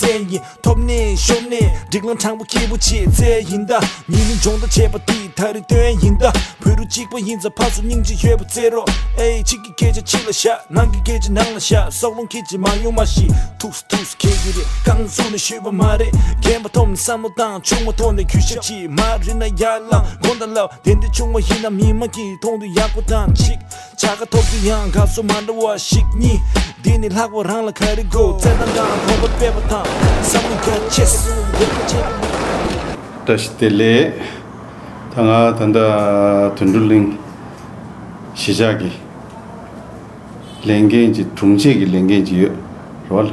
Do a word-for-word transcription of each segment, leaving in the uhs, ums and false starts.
ཡིན། ཐོབ་ནས་ཤོར་ནས་སྒྲིག་ལམ་དྲང་པོ་སྐྱིད་པོ་བྱེད་རྩལ་ཡིན་ད། ཉིན་མོ་སྦྱོང་བརྡར་བྱས་པ་དེ་ད་རེས་སྟོན་ཡིན་ད། བོད་རུ་གཅིག་པ་ཡིན་ཙང་ཕར་ཚུར་སྙིང་རྗེ་ཡོད་པ་བཙལ་རོགས། ཨེ་ཕྱི་གི་སྐད་ཆ་ཕྱི་ལ་བཤད། ནང་གི་སྐད་ཆ་ནང་ལ་བཤད། སྲོག་རླུང་གི་ཅི་མ་ཡོང་མ་ཤི། ཐུགས་སུ་ཐུགས་སུ་ཁེལ་གི་རེད། རྐང་ཚུགས་ནས་ཤོད་པ་མ་རེད། རྒན་པ་ཐོབ་ནས་བསམ་བློ་བཏང་། ཆུང་མ་ཐོབ་ནས་གུས་ཞབས་གྱིས། མ་རེད་ན་ཡར་ལངས་དགོངས་དག་ལབ། དེ་འདྲ་བྱུང་བ་ཡིན་ན་མི་མང་གིས་མཐོང་དུས་ཡག་པོ་དང་གཅིག་བྱ་དགའ་ཐོབ་དུས་ཡང་དགའ་བསུ་མ་འདྲ་བ་ཞིག་གཉིས། འདི་ནི་ལྷག་པ་རང་ལ་ག་རེ་དགོས། བརྩེ་དང་དགའ་གོམ་པ་སྤེལ་བ་དང་། བསམ་བློ་རྒྱ་ཆེ་སེ་ཡོད་པ་བྱེད་པ། བཀྲ་ཤིས་བདེ་ལེགས། ད་ང་ད་ལྟ་དོན་གྲུབ་གླིང་གཞིས་ཆགས་ཀྱི་ལས་འགན་གྱི་དྲུང་ཆེ་གི་ལས་འགན་གྱི་ཡོད་རོལ།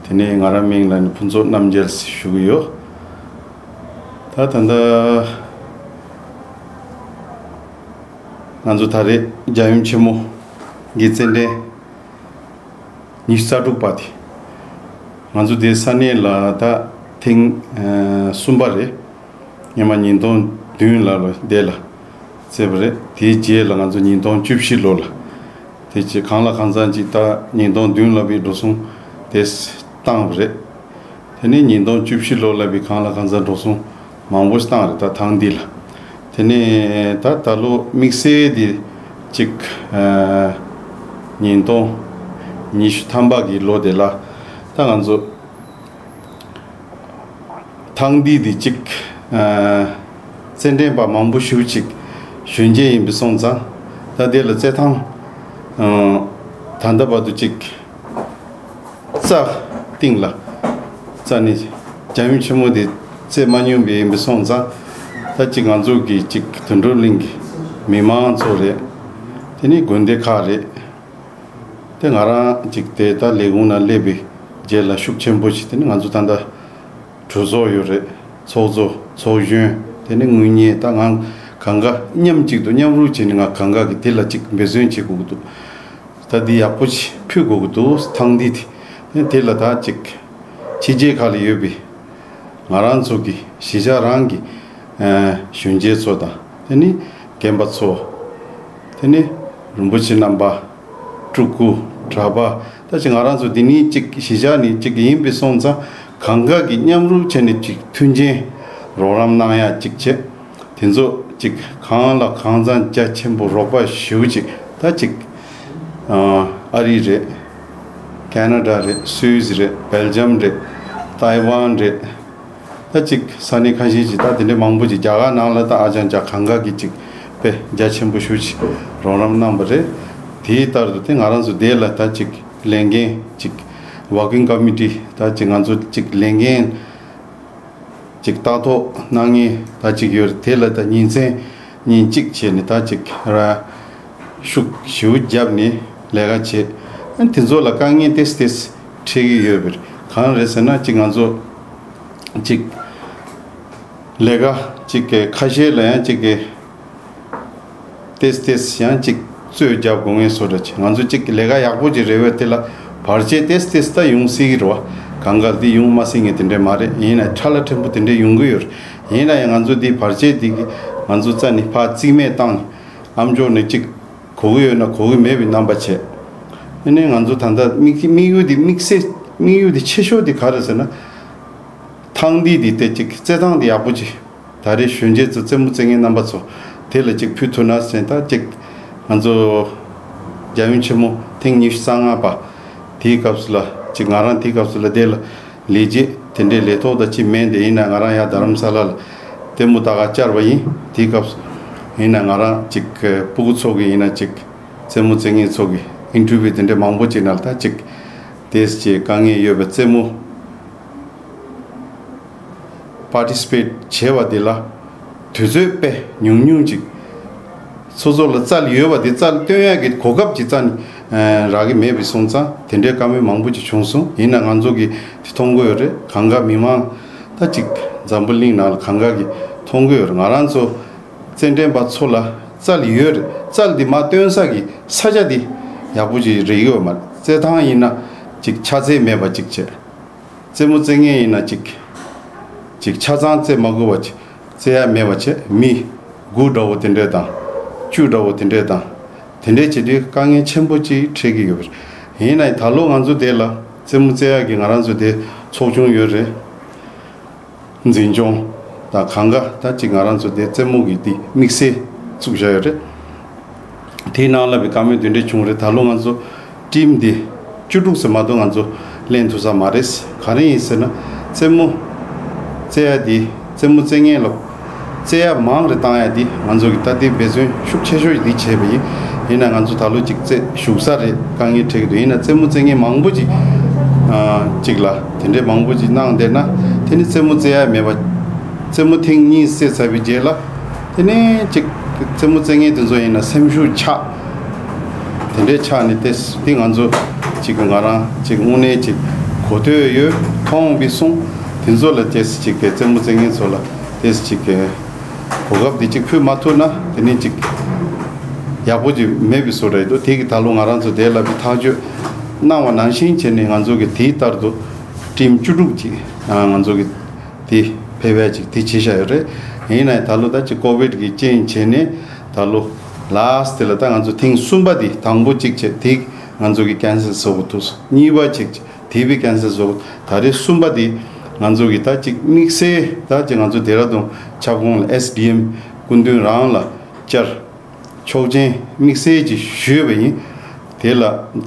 དེ་ནས་ང་རང་མིང་ལ་ནི་ཕུན་ཚོགས་རྣམ་རྒྱལ་ཞུ་གི་ཡོད། ད་ད་ལྟ་ང་ཚོ་ད་རེས་རྒྱལ་ཡུམ་ཆེན་མོ་གི་རྩེད་འགྲན་ཉི་ཤུ་རྩ་དྲུག་པ་དེ། ང་ཚོ་དེ་ས་གནས་ལ་ད་ཐེངས་ཨ་གསུམ་པ་རེད། སྔོན་མ་ཉིས་སྟོང་བདུན་ལ་ལོ་དེ་ལ་རྩེས་པ་རེད། དེའི་རྗེས་ལ་ང་ཚོ་ཉིས་སྟོང་བཅུ་བཞི་ལོ་ལ་དེ་ཅི་གང་ལ་གང་འཚམ་ཅིག་ད་ཉིས་སྟོང་བདུན་ལ་བའི་འགྲོ་སོང་དེ་བཏང་བ་རེད། དེ་ནས་ཉིས་སྟོང་བཅུ་བཞི་ལོ་ལ་བའི་གང་ལ་གང་འཚམ་འགྲོ་སོང་མང་པོ་ཞིག་བཏང་རེད། ད་ཐེངས་འདི་ལ། དེ་ནས་ད་ད་ལོ་དམིགས་བསལ་འདི་གཅིག་ཨ་ཉིས་སྟོང་ཉི་ཤུ་ཐམ་པ་གི་ལོ་དེ་ལ་ད་ང་ཚོ་ཐེངས་འདི་འདི་གཅིག་ཨ་རྩེད་འགྲན་པ་མང་པོ་ཞེ་པོ་ཅིག་གཞོན་སྐྱེས་ཡིན་པ་སོང་ཙང་། ད་དེ་ལ་རྩེད་ཐང་ཨ་ད་ལྟ་བར་དུ་གཅིག་རྩ་སྟེང་ལ་རྩ་ནས་རྒྱལ་ཡུམ་ཆེན་མོ་དེ་རྩེད་མ་མྱོང་བའི་ཡིན་པ་སོང་ཙང་། ད་ཅིག་ང་ཚོ་གི་ཅིག་དོན་གྲུབ་གླིང་གི་མི་མང་ཚོ་རེད། དེ་ནས་དགོན་སྡེ་ཁག་རེད། དེ་ང་རང་ཅིག་དེ་ད་ལས་ཁུངས་ནང་སླེབས་པའི་རྗེས་ལ་ཤུགས་ཆེན་པོ་ཞིག་དེ་ནི་ང་ཚོ་ད་ལྟ་གྲོས་ཚོགས་ཡོད་རེད། ཚོགས་གཙོ་ཚོགས་གཞོན་དེ་ནི་དངུལ་གཉེར་ད་ང་གང་ག་མཉམ་གཅིག་ཏུ་མཉམ་རུབ་བྱས་ནས་ང་གང་ག་གི་དེ་ལ་ཅིག་འབད་བརྩོན་བྱེད་དགོས་ཀྱི་འདུག་ད་འདི་ཡག་པོ་ཅིག་ཕུལ་དགོས་ཀྱི་འདུག་ཐེངས་འདི་དེ་དེ་ལ་ད་ཅིག་ཕྱི་རྒྱལ་ཁག་ལ་ཡོད་པའི་ང་རང་ཚོ་གི་གཞིས་ཆགས་རང་གི་ཨ་གཞོན་སྐྱེས་ཚོ་དང་དེ་ནི་རྒན་པ་ཚོ། དེ་ནི་རིན་པོ་ཆེ་རྣམ་པ། སྤྲུལ་སྐུ། གྲྭ་པ། ད་ཅིག་ང་རང་ཚོ་འདི་ནི་ཅིག་གཞིས་ཆགས་ནི་ཅིག་ཡིན་པའི་སོང་ཙང་གང་ག་གི་མཉམ་རུབ་བྱས་ནས་ཅིག་མཐུན་རྐྱེན་རོགས་རམ་གནང་ཡ་ཅིག་བྱས། དེ་ཚོ་ཅིག་གང་ལ་གང་འཚམ་རྒྱ་ཆེན་པོ་རོགས་པ་ཞེ་པོ་ཅིག་ད་ཅིག་ཨ་རི་རེད། ཁེ་ན་ཌ་རེད། སུད་སི་རེད། སྦེལ་ཇམ་རེད། ཏའི་ཝན་རེད། ད་ཅིག་ས་གནས་ཁ་ཤས་ཅིག་ད་དེ་འདྲའི་མང་པོ་ཅིག་རྒྱ་གར་ནང་ལ་ད་ཨ་ཅང་ཅག་གང་ག་གི་ཅིག་དཔེ་རྒྱ་ཆེན་པོ་ཞེ་པོ་ཅིག་རོགས་རམ་གནང་བ་རེད། དེའི་ལྟར་དུ་དེ་ང་རང་ཚོ་དེ་ལ་ད་ཅིག་ལས་འགན་ཅིག་ཝར་ཀིང་ཀོ་མི་ཊི་ད་ཅིག་ང་ཚོ་ཅིག་ལས་འགན་ཅིག་ལྟ་རྟོག་གནང་མཁན་ད་ཅིག་ཡོད་རེད། དེ་ལ་ད་ཉིན་མཚན་ཉིན་གཅིག་བྱས་ནས་ད་ཅིག་ར་ཤུགས་ཞེ་པོ་བརྒྱབ་ནས་ལས་ཀ་བྱེད། ཨ་དེ་ཚོ་ལ་དཀའ་ངལ་ཏོག་ཙམ་ཏོག་ཙམ་འཕྲད་ཀྱི་ཡོད་པ་རེད། གང་རེད་ཟེར་ན་ཅིག་ང་ཚོ་ཅིག་ལས་ཀ་ཅིག་གི་ཁ་ཤས་ལ་ཡང་ཅིག་གི་ཏོག་ཙམ་ཏོག་ཙམ་ཡང་ཅིག་གཙོས་རྒྱབ་དགོས་ངེས་བཟོ་འདྲ་ཅིག་ང་ཚོ་ཅིག་ལས་ཀ་ཡག་པོ་ཅིག་རེད་པས། དེ་ལ་བར་ཆད་ཏོག་ཙམ་ཏོག་ཙམ་ད་ཡོང་སྲིད་ཀྱི་རེད་པ། གང་ག་འདི་ཡོང་མ་སྲིད་མཁན་དེ་འདྲ་མ་རེད། ཡིན་ན་ཕྲ་ལ་ཕྲན་བུ་དེ་འདྲ་ཡོང་གི་ཡོད་རེད། ཡིན་ན་ཡང་ང་ཚོ་འདི་བར་ཆད་འདི་གི་ང་ཚོ་རྩ་ནས་ཕར་རྩིས་མེད་བཏང་ནས་ཨ་མཆོག་ནས་ཅིག་གོ་གི་ཡོད་ན་གོ་གི་མེད་པའི་རྣམ་པ་བྱས། ཨ་ནི་ང་ཚོ་ད་ལྟ་དམིགས་དམིགས་ཡུལ་འདི་དམིགས་བསལ་དམིགས་ཡུལ་འདི་ཆེ་ཤོས་འདི་ག་རེ་ཟེར་ན། ཐེངས་འདི་འདི་ཏོག་ཙམ་རྩེད་ཐང་འདི་ཡག་པོ་ཅིག་ད་རེས་གཞོན་སྐྱེས་ཚོ་རྩེད་མོ་རྩེ་མཁན་རྣམ་པ་ཚོ་དེ་ལ་ཅིག་ཕུལ་ཐུབ་ན་ཟེར། ད་ཅིག་ང་ཚོ་རྒྱལ་ཡུམ་ཆེན་མོ་ཐེངས་ཉི་ཤུ་རྩ་ལྔ་པ་དེའི་སྐབས་སུ་ལ་ཅིག་ང་རང་དེའི་སྐབས་སུ་ལ་དེ་ལ་ལས་བྱེད་དེ་འདྲའི་ལས་ཐོག་ད་ཅིག་མེད་དེ། ཡིན་ན་ང་རང་ཡར་རྡ་རམ་ས་ལ་ལ་ལྟད་མོ་ལྟ་ག་བཅར་བ་ཡིན། དེའི་སྐབས་སུ་ཡིན་ན་ང་རང་ཅིག་སྤུ་གུ་ཚོ་གི་ཡིན་ན་ཅིག་རྩེད་མོ་རྩེ་མཁན་ཚོ་གི་ཨིན་ཊར་བིའུ་དེ་འདྲའི་མང་པོ་ཅིག་ནང་ལ་ད་ཅིག་དེ་ཅིག་དཀའ་ངལ་ཡོད་པའི་རྩེད་མོ་པར་ཊི་སི་པེཊ་བྱས་པ་དེ་ལ་དུས་ཚོད་དཔེ་ཉུང་ཉུང་ཅིག་སོ་སོ་ལ་རྩལ་ཡོད་པ་དེ་རྩལ་སྟོན་ཡག་གི་གོ་སྐབས་ཅིག་རྩ་ནས་རག་གི་མེད་པའི་སོང་ཙང་དེ་འདྲའི་བཀའ་མོལ་མང་པོ་ཅིག་བྱུང་སོང་། ཡིན་ན་ང་ཚོ་གིས་དེ་མཐོང་གི་ཡོད་རེད། གང་ག་མི་མང་ད་ཅིག་འཛམ་བུ་གླིང་ནང་ལ་གང་ག་གིས་མཐོང་གི་ཡོད་རེད། ང་རང་ཚོ་རྩེད་འགྲན་པ་ཚོ་ལ་རྩལ་ཡོད་རེད། རྩལ་འདི་མར་སྟོན་ས་གི་ས་ཆ་འདི་ཡག་པོ་ཅིག་རེག་གི་ཡོད་མ་རེད། རྩེད་ཐང་ཡིན་ན་ཅིག་ཆ་ཚད་མེད་པ་ཅིག་བྱས། རྩེད་མོ་རྩེ་མཁན་ཡིན་ན་ཅིག་ཅིག་ཆ་ཚང་རྩེ་མ་དགོས་པ་ཅིག་རྩེ་ཡ་མེད་པ་བྱས། མི་དགུ་འདྲ་བོ་དེ་འདྲས་དང་བཅུ་འདྲ་བོ་དེ་འདྲས་དང་དེ་འདྲས་བྱེད་དུས་དཀའ་ངལ་ཆེན་པོ་ཅིག་འཕྲད་ཀྱི་ཡོད་པ་རེད། ཡིན་ན་ད་ལོ་ང་ཚོ་དེ་ལ་ རྩེད་མོ་རྩེ་ཡག་གི་ང་རང་ཚོ་དེ་ཚོགས་ཆུང་ཡོད་རེད། འཛིན་སྐྱོང་དང་གང་ག་ད་ཅིག་ང་རང་ཚོ་དེ་རྩེད་མོ་གི་དེ་དམིགས་བསལ་བཙུགས་བཞག་ཡོད་རེད། དེའི་ནང་ལ་བའི་བཀའ་མོལ་དེ་འདྲས་བྱུང་རེད། ད་ལོ་ང་ཚོ་ཊིམ་དེ་བཅུ་དྲུག་ཙམ་མ་གཏོགས་ང་ཚོ་ལེན་ཐུབ་ས་མ་རེད། ག་རེ་ཡིན་ཟེར་ན་རྩེད་མོ་རྩེ་ཡ་དེ་རྩེད་མོ་རྩེ་མཁན་ལ་རྩེ་ཡ་མང་རེ་བཏང་ཡ་དེ་ང་ཚོ་གི་ད་ལྟའི་འབད་བརྩོན་ཤུགས་ཆེ་ཤོས་ཅིག་དེ་བྱས་པ་ཡིན། ཡིན་ན་ང་ཚོ་ད་ལོ་ཅིག་རྩེད་ཞུགས་ས་རེད། དཀའ་ངལ་འཕྲད་ཀྱི་འདུག་ཡིན་ན་རྩེད་མོ་རྩེ་མཁན་མང་པོ་ཅིག་ཨ་ཅིག་ལ་དེ་འདྲས་མང་པོ་ཅིག་གནང་བསྡད་ན་དེ་ནི་རྩེད་མོ་རྩེ་ཡ་མེད་པ། རྩེད་མོ་ཐེངས་གཉིས་རྩེས་ཚར་བའི་རྗེས་ལ་དེ་ནས་ཅིག་རྩེད་མོ་རྩེ་མཁན་དེ་ཚོ་ཡིན་ན་སེམས་ཤུགས་ཆག་དེ་འདྲའི་ཆག་ནས་ཏེ་འདི་ང་ཚོ་ཅིག་ང་རང་ཅིག་དངོས་གནས་ཅིག་གོ་ཐོས་ཡོད་མཐོང་བའི་སོང་། དེ་ཚོ་ལ་ཏེ་ཅིག་གི་རྩེད་མོ་རྩེ་མཁན་ཚོ་ལ་ཏེ་ཅིག་གི་གོ་སྐབས་འདི་ཅིག་ཕུལ་མ་ཐུབ་ན་དེ་ནས་ཅིག་ཡག་པོ་ཅིག་མེད་པའི་བཟོ་འདྲ་ཡོད་དོ། དེ་གི་ད་ལོ་ང་རང་ཚོ་དེ་ལ་བའི་ཐག་གཅོད་གནང་བ་ནང་བཞིན་བྱས་ནས་ང་ཚོ་གི་དེའི་ལྟར་དུ་ཊིམ་བཅུ་དྲུག་ཅིག་ང་ཚོ་གི་དེ་ཕེབས་ཡ་ཅིག་དེ་བྱེད་བཞག་ཡོད་རེད། ཡིན་ནའི་ད་ལོ་ད་ཅིག་ཀོ་བིད་ཀྱི་རྐྱེན་བྱས་ནས་ད་ལོ་ལཱསི་ཊི་དེ་ལ་ད་ང་ཚོ་ཐེངས་གསུམ་པ་དེ་དང་པོ་གཅིག་བྱས་དེ་ང་ཚོ་གི་ཀན་སེལ་བཟོ་དགོས་ཐུག་གཉིས་པ་གཅིག་བྱས་དེ་བི་ཀན་སེལ་བཟོ་དགོས། ད་རེས་གསུམ་པ་དེ་ང་ཚོ་གི་ད་ཅིག་དམིགས་བསལ་ད་ཅིག་ང་ཚོ་ཌེ་ར་ཌུན་ཁྱབ་ཁོངས་ལ་ཨེསི་ཌི་ཨེམ་སྐུ་མདུན་རང་ལ་བཅར། ཆོག་མཆན་དམིགས་བསལ་གྱིས་ཞུས་པ་ཡིན། དེ་ལ་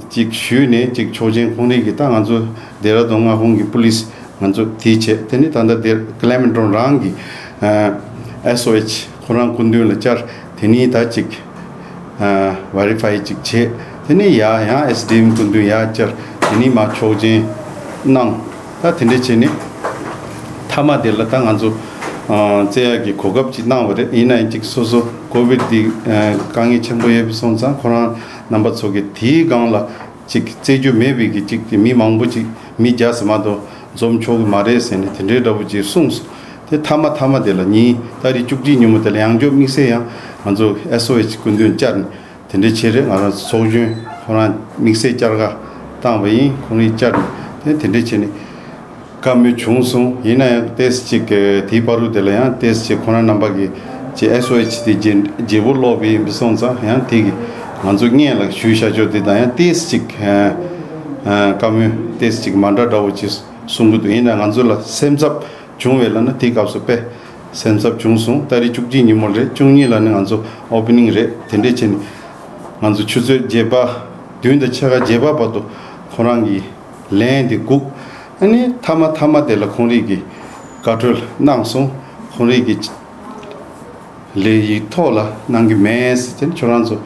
ཅིག་ཞུས་ནས་ཅིག་ཆོག་མཆན་ཁོང་རང་གིས་ད་ང་ཚོ་ཌེ་ར་ཌུན་མངའ་ཁོངས་ཀྱི་པུ་ལིས་ང་ཚོ་དེ་བྱས། དེ་ནས་ད་ལྟ་དེ་ཀི་ལེ་མེན་ཊོན་རང་གི་ཨེསི་ཨོ་ཨེཆ་ཁོ་རང་སྐུ་མདུན་ལ་བཅར། དེ་ནས་ད་ཅིག་ཨ་ཝེ་རི་ཕའི་ཅིག་བྱས། དེ་ནས་ཡ་ཡང་ཨེསི་ཌི་ཨེམ་སྐུ་མདུན་ཡར་བཅར། དེ་ནས་མར་ཆོག་མཆན་གནང་། ད་དེ་འདྲ་བྱས་ནས་མཐའ་མ་དེ་ལ་ད་ང་ཚོ་ཨ་རྩེ་ཡག་གི་གོ་སྐབས་ཅིག་གནང་བ་རེད། ཡིན་ན་ཡང་ཅིག་སོ་སོ་ཀོ་བིད་འདི་ཨ་དཀའ་ངལ་ཆེན་པོ་ཡོད་པ་སོང་ཙང་ཁོ་རང་རྣམ་པ་ཚོ་གི་དེའི་སྒང་ལ་ཅིག་རྩེ་རྒྱུ་མེད་པའི་གི་ཅིག་གི་མི་མང་པོ་ཅིག་མི་བརྒྱ་ཙམ་མ་གཏོགས་འཛོམས་ཆོག་གི་མ་རེད་ཟེར་ནས་དེ་འདྲའི་འདྲ་པོ་ཅིག་གསུངས་སོང་། དེ་མཐའ་མ་མཐའ་མ་དེ་ལ་ཉིན་ཏ་རིག་བཅུ་གཅིག་ཉིན་མོ་དེ་ལ་ཡང་བསྐྱར་དམིགས་བསལ་ཡང་ང་ཚོ་ཨེསི་ཨོ་ཨེཆ་སྐུ་མདུན་བཅར་ནས། དེ་འདྲའི་ཆེད་རེད། ང་རང་ཚོགས་གཞོན་ཁོ་རང་དམིགས་བསལ་བཅར་ག་བཏང་བ་ཡིན། ཁོང་རིག་བཅར་ནས་དེ་དེ་འདྲའི་བྱས་ནས་བཀའ་མོལ་བྱུང་སོང་། ཡིན་ན་ཡང་ཏོག་ཙམ་ཅིག་གི་དེའི་བར་དུ་དེ་ལ་ཡང་ཏོག་ཙམ་ཅིག་ཁོ་རང་རྣམ་པ་གི་ཅིག་ཨེསི་ཨོ་ཨེཆ་དེ་བརྗེ་བརྗེ་པོ་སློག་པའི་ཡིན་པ་སོང་ཙང་ཡང་དེ་གི་ང་ཚོ་སྔོན་ལ་ཞུས་བཞག་ཆོག་དེ་དང་ཡང་ཏོག་ཙམ་ཅིག་ཨ་ཨ་བཀའ་མོལ་ཏོག་ཙམ་ཅིག་མ་འདྲ་འདྲ་བོ་ཅིག་གསུང་གི་འདུག་ཡིན་ན་ང་ཚོ་ལ་སེམས་འཚབ་བྱུང་བས་ལབ་ན་དེའི་སྐབས་སུ་དཔེ་སེམས་འཚབ་བྱུང་སོང་། ཏ་རིག་བཅུ་གཅིག་ཉིན་མོ་རེད། བཅུ་གཉིས་ལ་ནི་ང་ཚོ་ཨོ་པེ་ནིང་རེད། དེ་འདྲས་བྱས་ནས་ང་ཚོ་ཆུ་ཚོད་བརྒྱད་པ་བདུན་དང་ཕྱེད་ཀ་བརྒྱད་པ་བར་དུ་ཁོ་རང་གི་ལན་དེ་སྒུག་ཨ་ནི་མཐའ་མ་མཐའ་མ་དེ་ལ་ཁོང་རིག་གི་བཀའ་འཁྲོལ་གནང་སོང་། ཁོང་རིག་གི་ལས་ཡིག་ཐོག་ལ་གནང་གི་མེད་ཟེར་ཏེ་ཁྱོད་རང་ཚོ་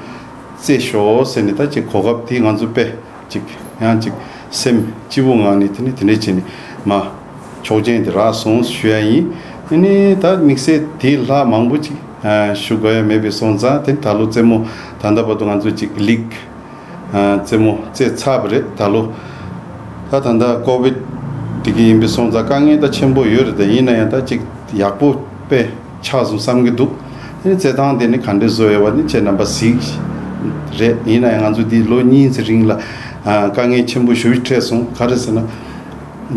རྩེ་ཤོག་ཟེར་ནས་ད་ཅིག་གོ་སྐབས་དེ་ང་ཚོ་དཔེ་ཅིག་ཡང་ཅིག་སེམས་སྐྱིད་པོ་ངང་ནས་དེ་ནས་དེ་འདྲས་བྱས་ནས་མ་ཆོག་མཆན་དེ་རག་སོང་ཞུ་ཡ་ཡིན། དེ་ནས་ད་དམིགས་བསལ་དེ་ལྷག་མང་པོ་ཅིག་ཞུ་དགོས་ཡ་མེད་པའི་སོང་ཙང་དེ་ད་ལོ་རྩེད་མོ་ད་ལྟ་བར་དུ་ང་ཚོ་ཅིག་ལིག་རྩེད་མོ་རྩེ་ཚར་བ་རེད། ད་ལོ་ད་ད་ལྟ་ཀོ་བིད་དེ་གི་ཡིན་པའི་སོང་ཙང་དཀའ་ངལ་ད་ཆེན་པོ་ཡོད་རེད། ད་ཡིན་ན་ཡང་ད་ཅིག་ཡག་པོ་དཔེ་ཆགས་སོང་བསམ་གྱི་འདུག་དེ་ནི་རྩེད་ཐང་དེ་ནི་ག་འདྲས་བཟོ་ཡོད་པ་ནི་ཁྱེད་རྣམ་པ་གཟིགས་རེད། ཡིན་ན་ཡང་ང་ཚོ་འདི་ལོ་གཉིས་ཙམ་རིང་ལ་དཀའ་ངལ་ཆེན་པོ་ཞེ་པོ་འཕྲད་སོང་། ག་རེ་ཟེར་ན།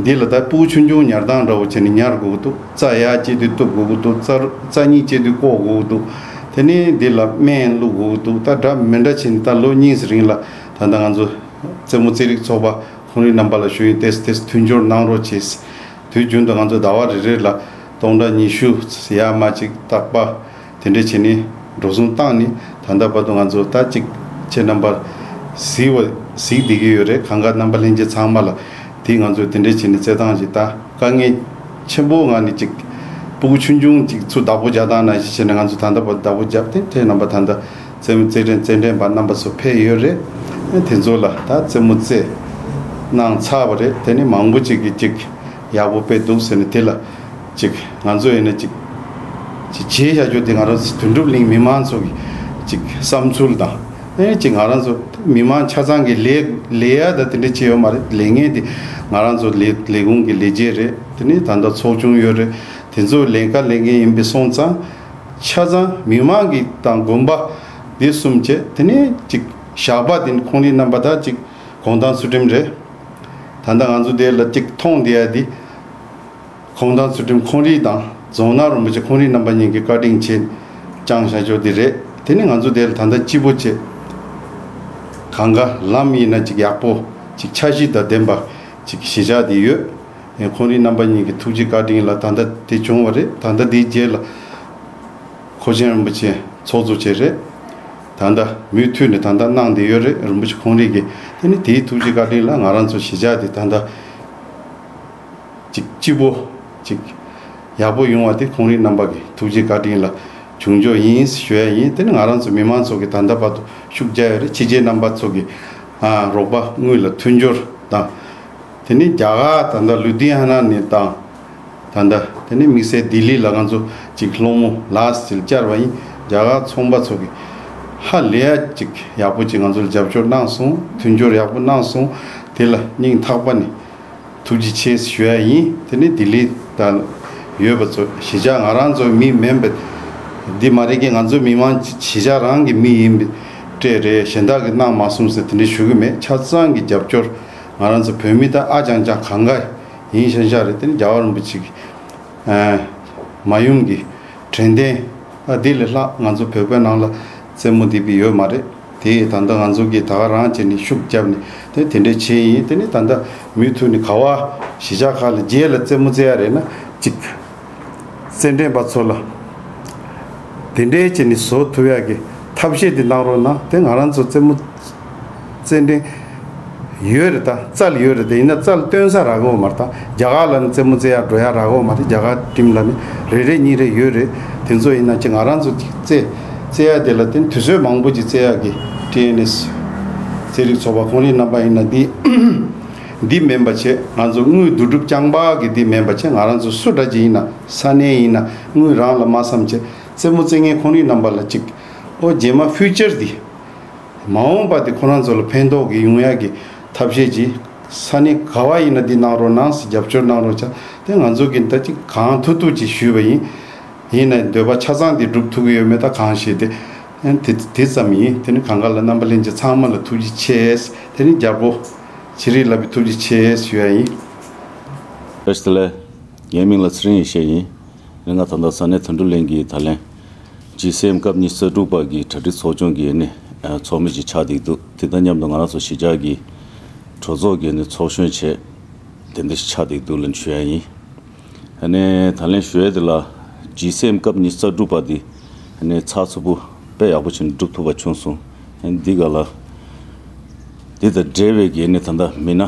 འདི་ལ་ད་སྤུ་གུ་ཆུང་ཆུང་ཉར་སྟངས་འདྲ་བོ་བྱས་ནས་ཉར་དགོས་ཀྱི་འདུག་རྩྭ་ཡར་བཅད་དུས་གཏུབ་དགོས་ཀྱི་འདུག་རྩྭ་རྩྭ་གཉིས་བཅད་དུས་བཀོག་དགོས་ཀྱི་འདུག་དེ་ནས་འདི་ལ་སྨན་བླུག་དགོས་ཀྱི་འདུག་ད་འདྲ་མི་འདྲ་བྱས་ནས་ད་ལོ་གཉིས་ཙམ་རིང་ལ་ད་ལྟ་ང་ཚོ་རྩེད་མོ་རྩེད་རིགས་ཚོགས་པ་ཁོང་རིགས་རྣམ་པ་ལ་ཞུ་ཡིན། ཏེས་ཏེས་མཐུན་སྦྱོར་གནང་རོགས་བྱེད། དུས་རྒྱུན་དུ་ང་ཚོ་ཟླ་བ་རེ་རེ་ལ་སྟོང་ཕྲག་ཉི་ཤུ་ཡར་མར་ཅིག་རྟག་པ་དེ་འདྲས་བྱས་ནས་འགྲོ་སོང་བཏང་ནས་ད་ལྟ་བར་དུ་ང་ཚོ་ད་ཅིག་ཁྱེད་རྣམ་པར་གཟིགས་བ་གཟིགས་བསྡད་ཀྱི་ཡོད་རེད། གང་ག་རྣམ་པ་ལྷན་རྒྱས་ཚང་མ་ལ་དེ་ང་ཚོས་དེ་འདྲས་བྱས་ནས་རྩེད་ཐང་ཅིག་ད་དཀའ་ངལ་ཆེན་པོ་ངང་ནས་ཅིག་སྤུ་གུ་ཆུང་ཆུང་ཅིག་ཚུར་བདག་པོ་རྒྱག་སྟངས་ནང་བཞིན་བྱས་ནས་ང་ཚོ་ད་ལྟ་བར་བདག་པོ་རྒྱབ་སྟེ་ཁྱེད་རྣམ་པ་ད་ལྟ་རྩེད་མོ་རྩེད་འགྲན་རྩེད་འགྲན་པ་རྣམ་པ་ཚོ་ཕེབས་ཡོད་རེད། དེ་ཚོ་ལ་ད་རྩེད་མོ་རྩེ་གནང་ཚར་བ་རེད། དེ་ནི་མང་པོ་ཅིག་གིས་ཅིག་ཡག་པོ་དཔེ་འདུག་ཟེར་ནས་དེ་ལ་ཅིག་ང་ཚོ་ཡིན་ན་ཅིག་ཅིག་བྱས་བཞག་རྒྱུ་དེ་ང་རང་ཚོ་དོན་གྲུབ་གླིང་མི་མང་ཚོ་གི་ཅིག་བསམ་ཚུལ་དང་ཨེ་ཅིག་ང་རང་ཚོ་མི་མང་ཆ་ཚང་གི་ལས་ལས་ཡ་ད་དེ་འདྲ་བྱས་ཡོད་མ་རེད། ལས་ངན་དེ་ང་རང་ཚོ་ལས་ལས་ཁུངས་ཀྱི་ལས་བྱེད་རེད། དེ་ནི་ད་ལྟ་ཚོགས་ཆུང་ཡོད་རེད། དེ་ཚོ་ལས་ཀ་ལས་མཁན་ཡིན་པའི་སོང་ཙང་། ཆ་ཚང་མི་མང་གི་དང་དགོན་པ་འདི་གསུམ་བྱས་དེ་ནས་ཅིག་ཞག་པ་དེ་ནི་ཁོང་རིགས་རྣམ་པ་དག་ཅིག་གུང་ཐང་ཚུལ་ཁྲིམས་རེད། ད་ལྟ་ང་ཚོ་དེ་ལ་ཅིག་མཐོང་བསྡད་ཡ་དེ་གུང་ཐང་ཚུལ་ཁྲིམས་ཁོང་རིགས་དང་རྫོང་ནག་རིན་པོ་ཆེ་ཁོང་རིགས་རྣམ་པ་གཉིས་ཀྱིས་བཀའ་དྲིན་ཆེ་བསྐྱངས་བཞག་ཆོག་དེ་རེད། དེ་ནི་ང་ཚོ་དེ་ལ་ད་ལྟ་སྐྱིད་པོ་བྱས་གང་ག་ལམ་ཡིན་ན་ཅིག་ཡག་པོ་ཅིག་འཆར་གཞི་དང་ལྡན་པ། ཅིག་གཞིས་ཆགས་དེ་ཡོད། ཁོང་རང་རྣམ་པ་གཉིས་ཀྱི་ཐུགས་རྗེ་བཀའ་དྲིན་ལ་ད་ལྟ་དེ་བྱུང་བ་རེད། ད་ལྟ་དེའི་རྗེས་ལ་ཁོ་ཆེན་རིན་པོ་ཆེ་ཚོགས་གཙོ་བྱས་རེད། ད་ལྟ་མུ་མཐུད་ནས་ད་ལྟ་གནང་བསྡད་ཡོད་རེད། རིན་པོ་ཆེ་ཁོང་རང་གིས། དེ་ནི་དེའི་ཐུགས་རྗེ་བཀའ་དྲིན་ལ་ང་རང་ཚོ་གཞིས་ཆགས་དེ་ད་ལྟ་ཅིག་སྐྱིད་པོ་ཅིག་ཡག་པོ་ཡོང་བ་དེ་ཁོང་རང་རྣམ་པ་གི་ཐུགས་རྗེ་བཀའ་དྲིན་ལ་བྱུང་ཆོག་ཡིན་ཞུ་ཡ་ཡིན། དེ་ནི་ང་རང་ཚོ་མི་མང་ཚོ་གི་ད་ལྟ་བར་དུ་ཤུགས་རྒྱག་ཡོད་རེད། ཕྱི་རྒྱལ་རྣམ་པ་ཚོ་གི་ཨ་རོགས་པ་དངུལ་ལ་མཐུན་སྦྱོར་དང་། དེ་ནི་རྒྱ་གར་ད་ལྟ་ལུ་དྷི་ཡ་ན་ནས་དང་། ད་ལྟ་དེ་ནི་དམིགས་བསལ་ལྡི་ལི་ལ་ང་ཚོ་ཅིག་སློང་མོ་ལ་སིལ་བཅར་བ་ཡིན། རྒྱ་གར་ཚོང་པ་ཚོ་གི་ཧ་ལས་ཡ་ཅིག་ཡག་པོ་ཅིག་ང་ཚོ་ལ་རྒྱབ་སྐྱོར་གནང་སོང་། མཐུན་སྦྱོར་ཡག་པོ་གནང་སོང་། དེ་ལ་སྙིང་ཐག་པ་ནས་ཐུགས་རྗེ་ཆེ་ཞུ་ཡ་ཡིན། དེ་ནི་ལྡི་ལི་ད་ཡོད་པ་ཚོ་གཞིས་ཆགས་ང་རང་ཚོ་མི་མིན་པ་འདི་མ་རེད་ཀི། ང་ཚོ་མི་མང་གཞིས་ཆགས་རང་གི་མི་ཡིན་པའི་སྤྲད་རེད། གཞན་དག་གིས་གནང་མ་སོང་ཟེར་དེ་འདྲ་ཞུ་གི་མེད། ཆ་ཚང་གི་རྒྱབ་སྐྱོར། ང་རང་ཚོ་བོད་མི་ད་ཨ་ཅང་ཅང་གང་ག་ཡིན་ཤང་ཤང་རེད། དེ་ནི་རྒྱལ་བ་རིན་པོ་ཆེ་གི་ཨ་མ་ཡུམ་གྱི་དྲན་རྟེན། ཨ་འདི་ལས་ལྷག་ང་ཚོ་བོད་པའི་ནང་ལ་རྩེད་མོ་འདི་བི་ཡོད་མ་རེད། དེ་ད་ལྟ་ང་ཚོ་གིས་ད་ག་རང་བྱས་ནས་ཤུགས་བརྒྱབ་ནས་དེ་དེ་འདྲའི་བྱས་ཡིན། དེ་ནི་ད་ལྟ་མུ་མཐུད་ནས་ག་བ་གཞིས་ཆགས་ཁག་ལ་རྗེས་ལ་རྩེད་མོ་རྩེ་ཡ་རེད་ན་ཅིག་རྩེད་འགྲན་པ་ཚོ་ལ་དེ་འདྲའི་བྱས་ནས་བཟོ་ཐུབ་ཡ་གི་ཐབས་ཤེས་དེ་གནང་རོགས་གནང་། དེ་ང་རང་ཚོ་རྩེད་མོ་རྩེད་འགྲན་ཡོད་རེད། ད་རྩལ་ཡོད་རེད། དེ་ཡིན་ན་རྩལ་སྟོན་ས་རག་གི་ཡོད་མ་རེད། ད་རྒྱ་གར་ལ་ནི་རྩེད་མོ་རྩེ་ཡ་འགྲོ་ཡ་རག་གི་ཡོད་མ་རེད། རྒྱ་གར་ཊིམ་ལ་ནི་རེ་རེ་གཉིས་རེ་ཡོད་རེད། དེ་ཚོ་ཡིན་ན་ཅིག་ང་རང་ཚོ་ཅིག་རྩེ་རྩེ་ཡ་དེ་ལ་དེ་དུས་ཚོད་མང་པོ་ཅིག་རྩེ་ཡ་གི་ཊི་ཨེན་ཨེས་རྩེད་རིགས་ཚོགས་པ་ཁོང་རའི་རྣམ་པ་ཡིན་ན་འདི་འདི་མིན་པ་བྱས། ང་ཚོ་དངུལ་བསྡུ་སྒྲུབ་རྐྱང་པ་གི་འདི་མིན་པ་བྱས། ང་རང་ཚོ་སུ་འདྲ་ཅིག་ཡིན་ན་ས་གནས་ཡིན་ན་དངུལ་རང་ལ་མ་བསམ་བྱས་རྩེད་མོ་རྩེ་མཁན་ཁོང་རའི་རྣམ་པ་ལ་ཅིག་ཨོ་རྗེས་མ་ཕིའུ་ཅར་འདི། མ་འོངས་པ་དེ་ཁོ་རང་ཚོ་ལ་ཕན་ཐོགས་ཀྱི་ཡོང་ཡག་གི་ཐབས་ཤེས་ཀྱིས་ས་གནས་ག་བ་ཡིན་ན་འདི་གནང་རོགས་གནང་ཟེར་རྒྱབ་སྐྱོར་གནང་རོགས་བྱ། དེ་ང་ཚོ་གིས་ད་ཅིག་གང་ཐུབ་ཐུབ་ཅིག་ཞུས་པ་ཡིན། ཡིན་ནའི་འདོད་པ་ཆ་ཚང་དེ་སྒྲུབ་ཐུབ་ཀྱི་ཡོད་མེད་ད་གང་ཤེས། དེ་དེ་དེ་ཙམ་ཡིན། དེ་ནི་གང་ག་ལ་རྣམ་པ་ལྷན་རྒྱས་ཚང་མ་ལ་ཐུགས་རྗེ་ཆེ། དེ་ནི་རྒྱལ་པོ་ཚེ་རིང་ལགས་ཀྱི་ཐུགས་རྗེ་ཆེ་ཞུ་ཡ་ཡིན། བཀྲ་ཤིས་བདེ་ལེགས། ངའི་མིང་ལ་ཚེ་རིང་ཡེ་ཤེས་ཡིན། ང་ད་ལྟ་ས་གནས་དོན་གྲུབ་གླིང་གི་ད་ལན་ཇི་སི་ཨེམ་སྐབས་ཉི་ཤུ་རྩ་དྲུག་པ་གི་གྲ་སྒྲིག་ཚོགས་ཆུང་གི་ནི་ཚོགས་མི་ཅིག་ཆགས་བསྡད་འདུག་དེ་དང་མཉམ་དུ་ང་རང་ཚོ་གཞིས་ཆགས་ཀྱི་གྲོས་ཚོགས་ཀྱི་ནི་ཚོགས་གཞོན་བྱས་དེ་འདྲ་ཞིག་ཆགས་བསྡད་འདུག་ལབ་ཞུ་ཡ་ཡིན། ཨ་ནི་ད་ལན་ཞུ་ཡ་དེ་ལ་ཇི་སི་ཨེམ་སྐབས་ཉི་ཤུ་རྩ་དྲུག་པ་དེ་ཨ་ནི་ཚགས་ཚུད་པོ་དཔེ་ཡག་པོ་བྱས་ནས་འགྲུབ་ཐུབ་པ་བྱུང་སོང་། ཨ་ནི་འདི་ག་ལ་འདི་དང་འབྲེལ་བའི་གི་ནི་ད་ལྟ་མི་སྣ་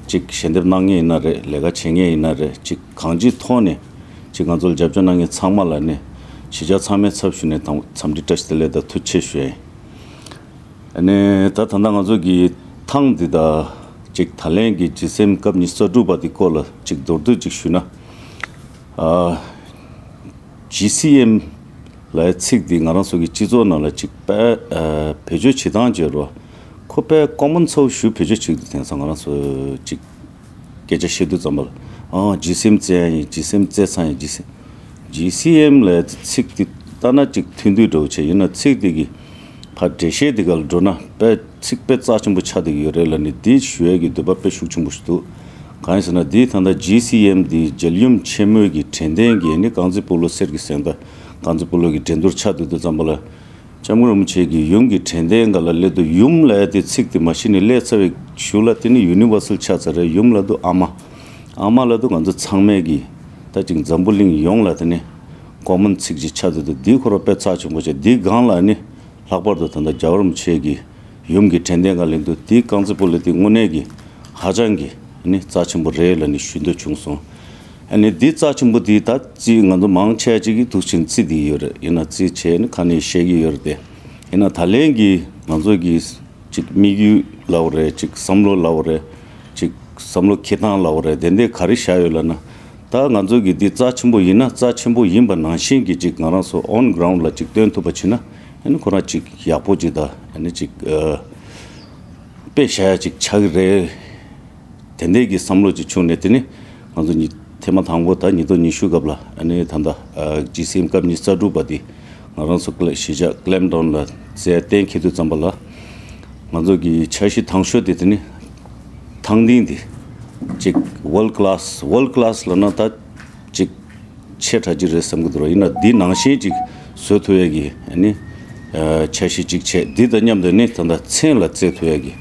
ཅིག་ཞལ་འདེབས་གནང་མཁན་ཡིན་ན་རེད། ལས་ཀ་བྱེད་མཁན་ཡིན་ན་རེད། ཅིག་གང་ཅིའི་ཐོག་ནས་ཅིག་ང་ཚོ་ལ་རྒྱབ་སྐྱོར་གནང་མཁན་ཚང་མ་ལ་ནི་གཞིས་ཆགས་ཚང་མའི་ཚབ་ཞུས་ནས་དང་འཚམས་འདྲི་བཀྲ་ཤིས་བདེ་ལེགས་དང་ཐུགས་རྗེ་ཆེ་ཞུ་ཡ་ཡིན། ཨ་ནི་ད་ད་ལྟ་ང་ཚོ་གི་ཐེངས་འདི་ད་ཅིག་ད་ལན་གྱི་ཇི་སི་ཨེམ་སྐབས་ཉི་ཤུ་རྩ་དྲུག་པ་འདི་སྐོར་ལ་ཅིག་མདོར་བསྡུས་ཅིག་ཞུས་ན། ཨ་ཇི་སི་ཨེམ་ལབ་ཡ་ཚིག་འདི་ང་རང་ཚོ་གི་སྤྱི་ཚོགས་ནང་ལ་ཅིག་དཔེ་ཨ་བེད་སྤྱོད་བྱེད་སྟངས་བྱས་རོགས། ཁོ་དཔེ་ཀོ་མོན་ཚོ་ཞུ་བེད་སྤྱོད་བྱེད་དུས་དེང་སང་ང་རང་ཚོ་ཅིག་སྐད་ཆ་བཤད་དུས་ཙམ་པ་ལ། ཨང་ཇི་སི་ཨེམ་བཙལ་ཡ་ཡིན། ཇི་སི་ཨེམ་བཙལ་ཚར་ཡིན། ཇི་སི་ཇི་སི་ཨེམ་ལབ་ཡ་ཚིག་འདི་ལྟ་ན་ཅིག་ཐུང་ཐུང་འདྲ་བོ་བྱས། ཡིན་ན་ཚིག་འདི་གི་ཕར་འགྲེལ་བཤད་འདི་ག་ལ་འགྲོ་ན་དཔེ་ཚིག་དཔེ་རྩ་ཆེན་པོ་ཆགས་བསྡད་ཀྱི་ཡོད་རེད་ལབ་ནས་འདི་ཞུ་ཡ་གི་འདོད་པ་དཔེ་ཤུགས་ཆེན་པོ་ཞིག་འདུག་གང་ཡིན་ཟེར་ན་འདི་ད་ལྟ་ཇི་སི་ཨེམ་འདི་མཇལ་ཡུམ་ཆེན་མོའི་གི་དྲན་རྟེན་གྱི་ནི་རྐང་རྩེད་སྤོ་ལོ་གསེར་གྱི་གཟེངས་རྟགས་རྐང་རྩེད་སྤོ་ལོ་གི་འགྲན་བསྡུར་ཆགས་བསྡད་དུས་ཙམ་པ་ལ། སྐྱབས་མགོན་རིན་པོ་ཆེ་གི་ཡུམ་གྱི་དྲན་རྟེན་སྒང་ལ་སླེབས་དུས་ཡུམ་ལབ་ཡ་དེ་ཚིག་དེ་མ་གཞི་ནས་སླེབས་ཚར་བའི་གཞུག་ལ་དེ་ནི་ཡུ་ནི་ཝར་སལ་ཆགས་ཚར་རེད། ཡུམ་ལབ་དུས་ཨ་མ། ཨ་མ་ལབ་དུས་ང་ཚོ་ཚང་མས་གི་ད་ཅིག་འཛམ་བུ་གླིང་ཡོངས་ལ་དེ་ནི་ཀོ་མོན་ཚིག་ཅིག་ཆགས་དུས་དེ་ཁོ་རང་དཔེ་རྩ་ཆེན་པོ་བྱས། དེའི་སྒང་ལ་ནི་ལྷག་པར་དུ་ད་ལྟ་རྒྱལ་བ་རིན་པོ་ཆེ་གི་ཡུམ་གྱི་དྲན་རྟེན་སྒང་སླེབས་དུས་དེའི་རྐང་རྩེད་སྤོ་ལོ་དེ་དངོས་གནས་ཀྱི་ཧ་ཅང་གི་ནི་རྩ་ཆེན་པོ་རེད་ལབ་ནས་ཞུ་འདོད་བྱུང་སོང་། ཨ་ནི་འདི་རྩ་ཆེན་པོ་འདི་ད་རྩིས་ང་ཚོ་མང་ཆེ་ཅིག་གིས་འདུག་ཕྱིན་རྩིས་འདི་ཡོད་རེད། ཡིན་ན་རྩིས་བྱས་ནི་ཁ་ནས་བཤད་ཀྱི་ཡོད་རེད་དེ། ཡིན་ན་ད་ལན་གྱི་ང་ཚོ་གི་ཅིག་དམིགས་ཡུལ་ལབ་དགོས་རེད། ཅིག་བསམ་བློ་ལབ་དགོས་རེད། ཅིག་བསམ་བློ་འཁྱེར་སྟངས་ལབ་དགོས་རེད། དེ་འདྲ་ག་རེ་བཞག་ཡོད་ལབ་ན། ད་ང་ཚོ་གི་འདི་རྩ་ཆེན་པོ་ཡིན་ན་རྩ་ཆེན་པོ་ཡིན་པ་ནང་བཞིན་གྱི་ཅིག་ང་རང་ཚོ་ཨོན་གྷི་རའུན་ཌི་ལ་ཅིག་སྟོན་ཐུབ་པ་བྱས་ན་ཨ་ནི་ཁོ་རང་ཅིག་ཡག་པོ་ཅིག་དང་ཨ་ནི་ཅིག་ཨ་དཔེ་བཞག་ཡ་ཅིག་ཆགས་ཀྱི་རེད། དེ་འདྲའི་གི་བསམ་བློ་ཅིག་བྱུང་ནས་དེ་ནི་ང་ཚོ་ཉི་ཐེངས་མ་དང་པོ་ད་ཉིས་སྟོང་ཉི་ཤུ་སྐབས་ལ་ཨ་ནི་ད་ལྟ་ཨ་ཇི་སི་ཨེམ་སྐབས་ཉི་ཤུ་རྩ་དྲུག་པ་དེ་ང་རང་ཚོ་ཀི་ལེ་གཞིས་ཆགས་ཀི་ལེམ་ཊའུན་ལ་རྩེད་གཏན་འཁེལ་དུས་ཙམ་པ་ལ་ང་ཚོ་གི་འཆར་གཞི་དང་ཤོས་དེ་དེ་ནི་ཐང་སྟེང་དེ་ཅིག་ཝོལ་ཌི་ཀི་ལ་སི་ཝོལ་ཌི་ཀི་ལ་སི་ལབ་ན་ད་ཅིག་ཆེ་དྲགས་ཅིག་རེད་བསམ་གྱི་འདུག་ར། ཡིན་ན་འདི་ནང་བཞིན་ཅིག་བཟོ་ཐུབ་ཡ་གི་ཨ་ནི་ཨ་འཆར་གཞི་ཅིག་བྱས། འདི་དང་མཉམ་དུ་ནི་ད་ལྟ་མཚན་ལ་རྩེ་ཐུབ་ཡ་གི་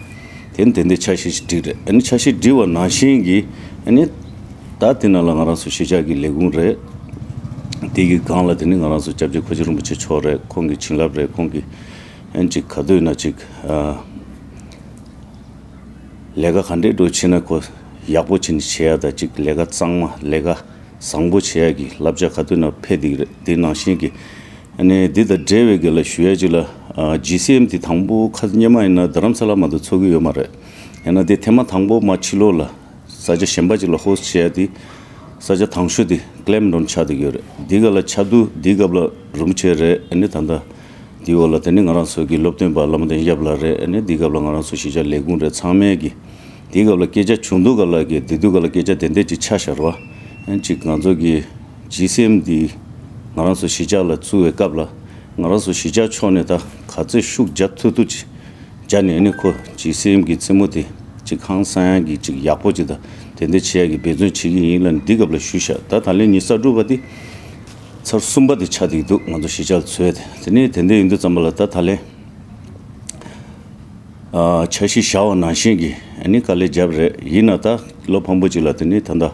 དེ་ནི་དེ་འདྲའི་འཆར་གཞི་ཞིག་བསྒྲིགས་རེད། ཨ་ནི་འཆར་གཞི་བསྒྲིགས་པ་ནང་བཞིན་གྱི་ཨ་ནི་ད་དེ་ནང་ལ་ང་རང་ཚོ་གཞིས་ཆགས་ཀྱི་ལས་ཁུངས་རེད། དེ་གི་སྒང་ལ་དེ་ནི་ང་རང་ཚོ་སྐྱབས་རྗེ་ཁོ་ཆེ་རིན་པོ་ཆེ་མཆོག་རེད། ཁོང་གི་བྱིན་རླབས་རེད། ཁོང་གི་ཨ་ནི་ཅིག་ག་དུས་ན་ཅིག་ཨ། ལས་ཀ་ག་འདྲས་འགྲོ་བྱེད་ན་ཁོ་ཡག་པོ་བྱེད་ནི་བྱེད་ཡ་ད་ཅིག་ལས་ཀ་གཙང་མ་ལས་ཀ་བཟང་པོ་བྱེད་ཡ་གི་བསླབ་བྱ་ག་དུས་ན་ཕེབས་བསྡད་ཀྱི་རེད། དེ་ནང་བཞིན་གྱི་ཨ་ནི་འདི་དང་འབྲེལ་བའི་སྒང་ལ་ཞུ་ཡ་ཅིག་ལ་ཨ་ཇི་སི་ཨེམ་དེ་དང་པོ་ཁ་སང་སྔོན་མ་ཡིན་ན་རྡ་རམ་ས་ལ་མ་གཏོགས་ཚོགས་ཀྱི་ཡོད་མ་རེད། ཡང་ན་དེ་ཐེངས་མ་དང་པོ་མར་ཕྱི་ལོགས་ལ་ས་ཆ་གཞན་པ་ཅིག་ལ་ཧོ་སི་ཊི་བྱས་ཏེ་ས་ཆ་དང་ཤོས་དེ་ཀི་ལེམ་རོན་ཆགས་བསྡད་ཀྱི་ཡོད་རེད། འདི་ག་ལ་ཆགས་དུས་འདི་སྐབས་ལ་རིན་པོ་ཆེ་རེད། ཨ་ནི་ད་ལྟ་འདི་འོག་ལ་དེ་ནི་ང་རང་ཚོ་གི་སློབ་སྟོན་པ་བླ་མ་བསྟན་ཡབ་ལགས་རེད། ཨ་ནི་འདི་སྐབས་ལ་ང་རང་ཚོ་གཞིས་ཆགས་ལས་ཁུངས་རེད། ཚང་མས་ཀྱི་འདི་སྐབས་ལ་སྐད་ཆ་བྱུང་དུས་ག་ལ་གི་འདི་དུས་ག་ལ་སྐད་ཆ་དེ་འདྲས་ཅིག་ཆགས་ཤར་བ། ཨ་ནི་ཅིག་ང་ཚོ་གི་ཇི་སི་ཨེམ་འདི་ང་རང་ཚོ་གཞིས་ཆགས་ལ་བཙུགས་པའི་སྐབས་ལ་ང་རང་ཚོ་གཞིས་ཆགས་ཕྱོགས་ནས་ད་ག་ཚོད་ཤུགས་རྒྱག་ཐུབ་ཐུབ་ཅིག་རྒྱ་ནས་ནི་ཁོ་ཇི་སི་ཨེམ་གྱི་རྩེད་མོ་དེ་ཅིག་ཧང་སང་ཡག་གི་ཅིག་ཡག་པོ་ཅིག་དང་དེ་འདྲ་བྱེད་ཡག་གི་འབད་བརྩོན་བྱེད་ཀྱི་ཡིན་ལ་འདི་སྐབས་ལ་ཞུས་ཤག་ད་ད་ལན་ཉི་ཤུ་རྩ་དྲུག་པ་དེ་ཚར་གསུམ་པ་དེ་ཆགས་བསྡད་འདུག་ང་ཚོ་གཞིས་ཆགས་ལ་འཚོགས་ཏེ། དེ་ནས་དེ་འདྲ་ཡིན་དུས་ཙམ་པ་ལ་ད་ད་ལན་ཨ་འཆར་གཞི་བཞག་པ་ནང་བཞིན་གྱི་ཨ་ནི་དཀའ་ལས་བརྒྱབ་རེད། ཡིན་ན་ད་ལོ་ཕངས་པོ་ཅིག་ལ་དེ་ནི་ད་ལྟ།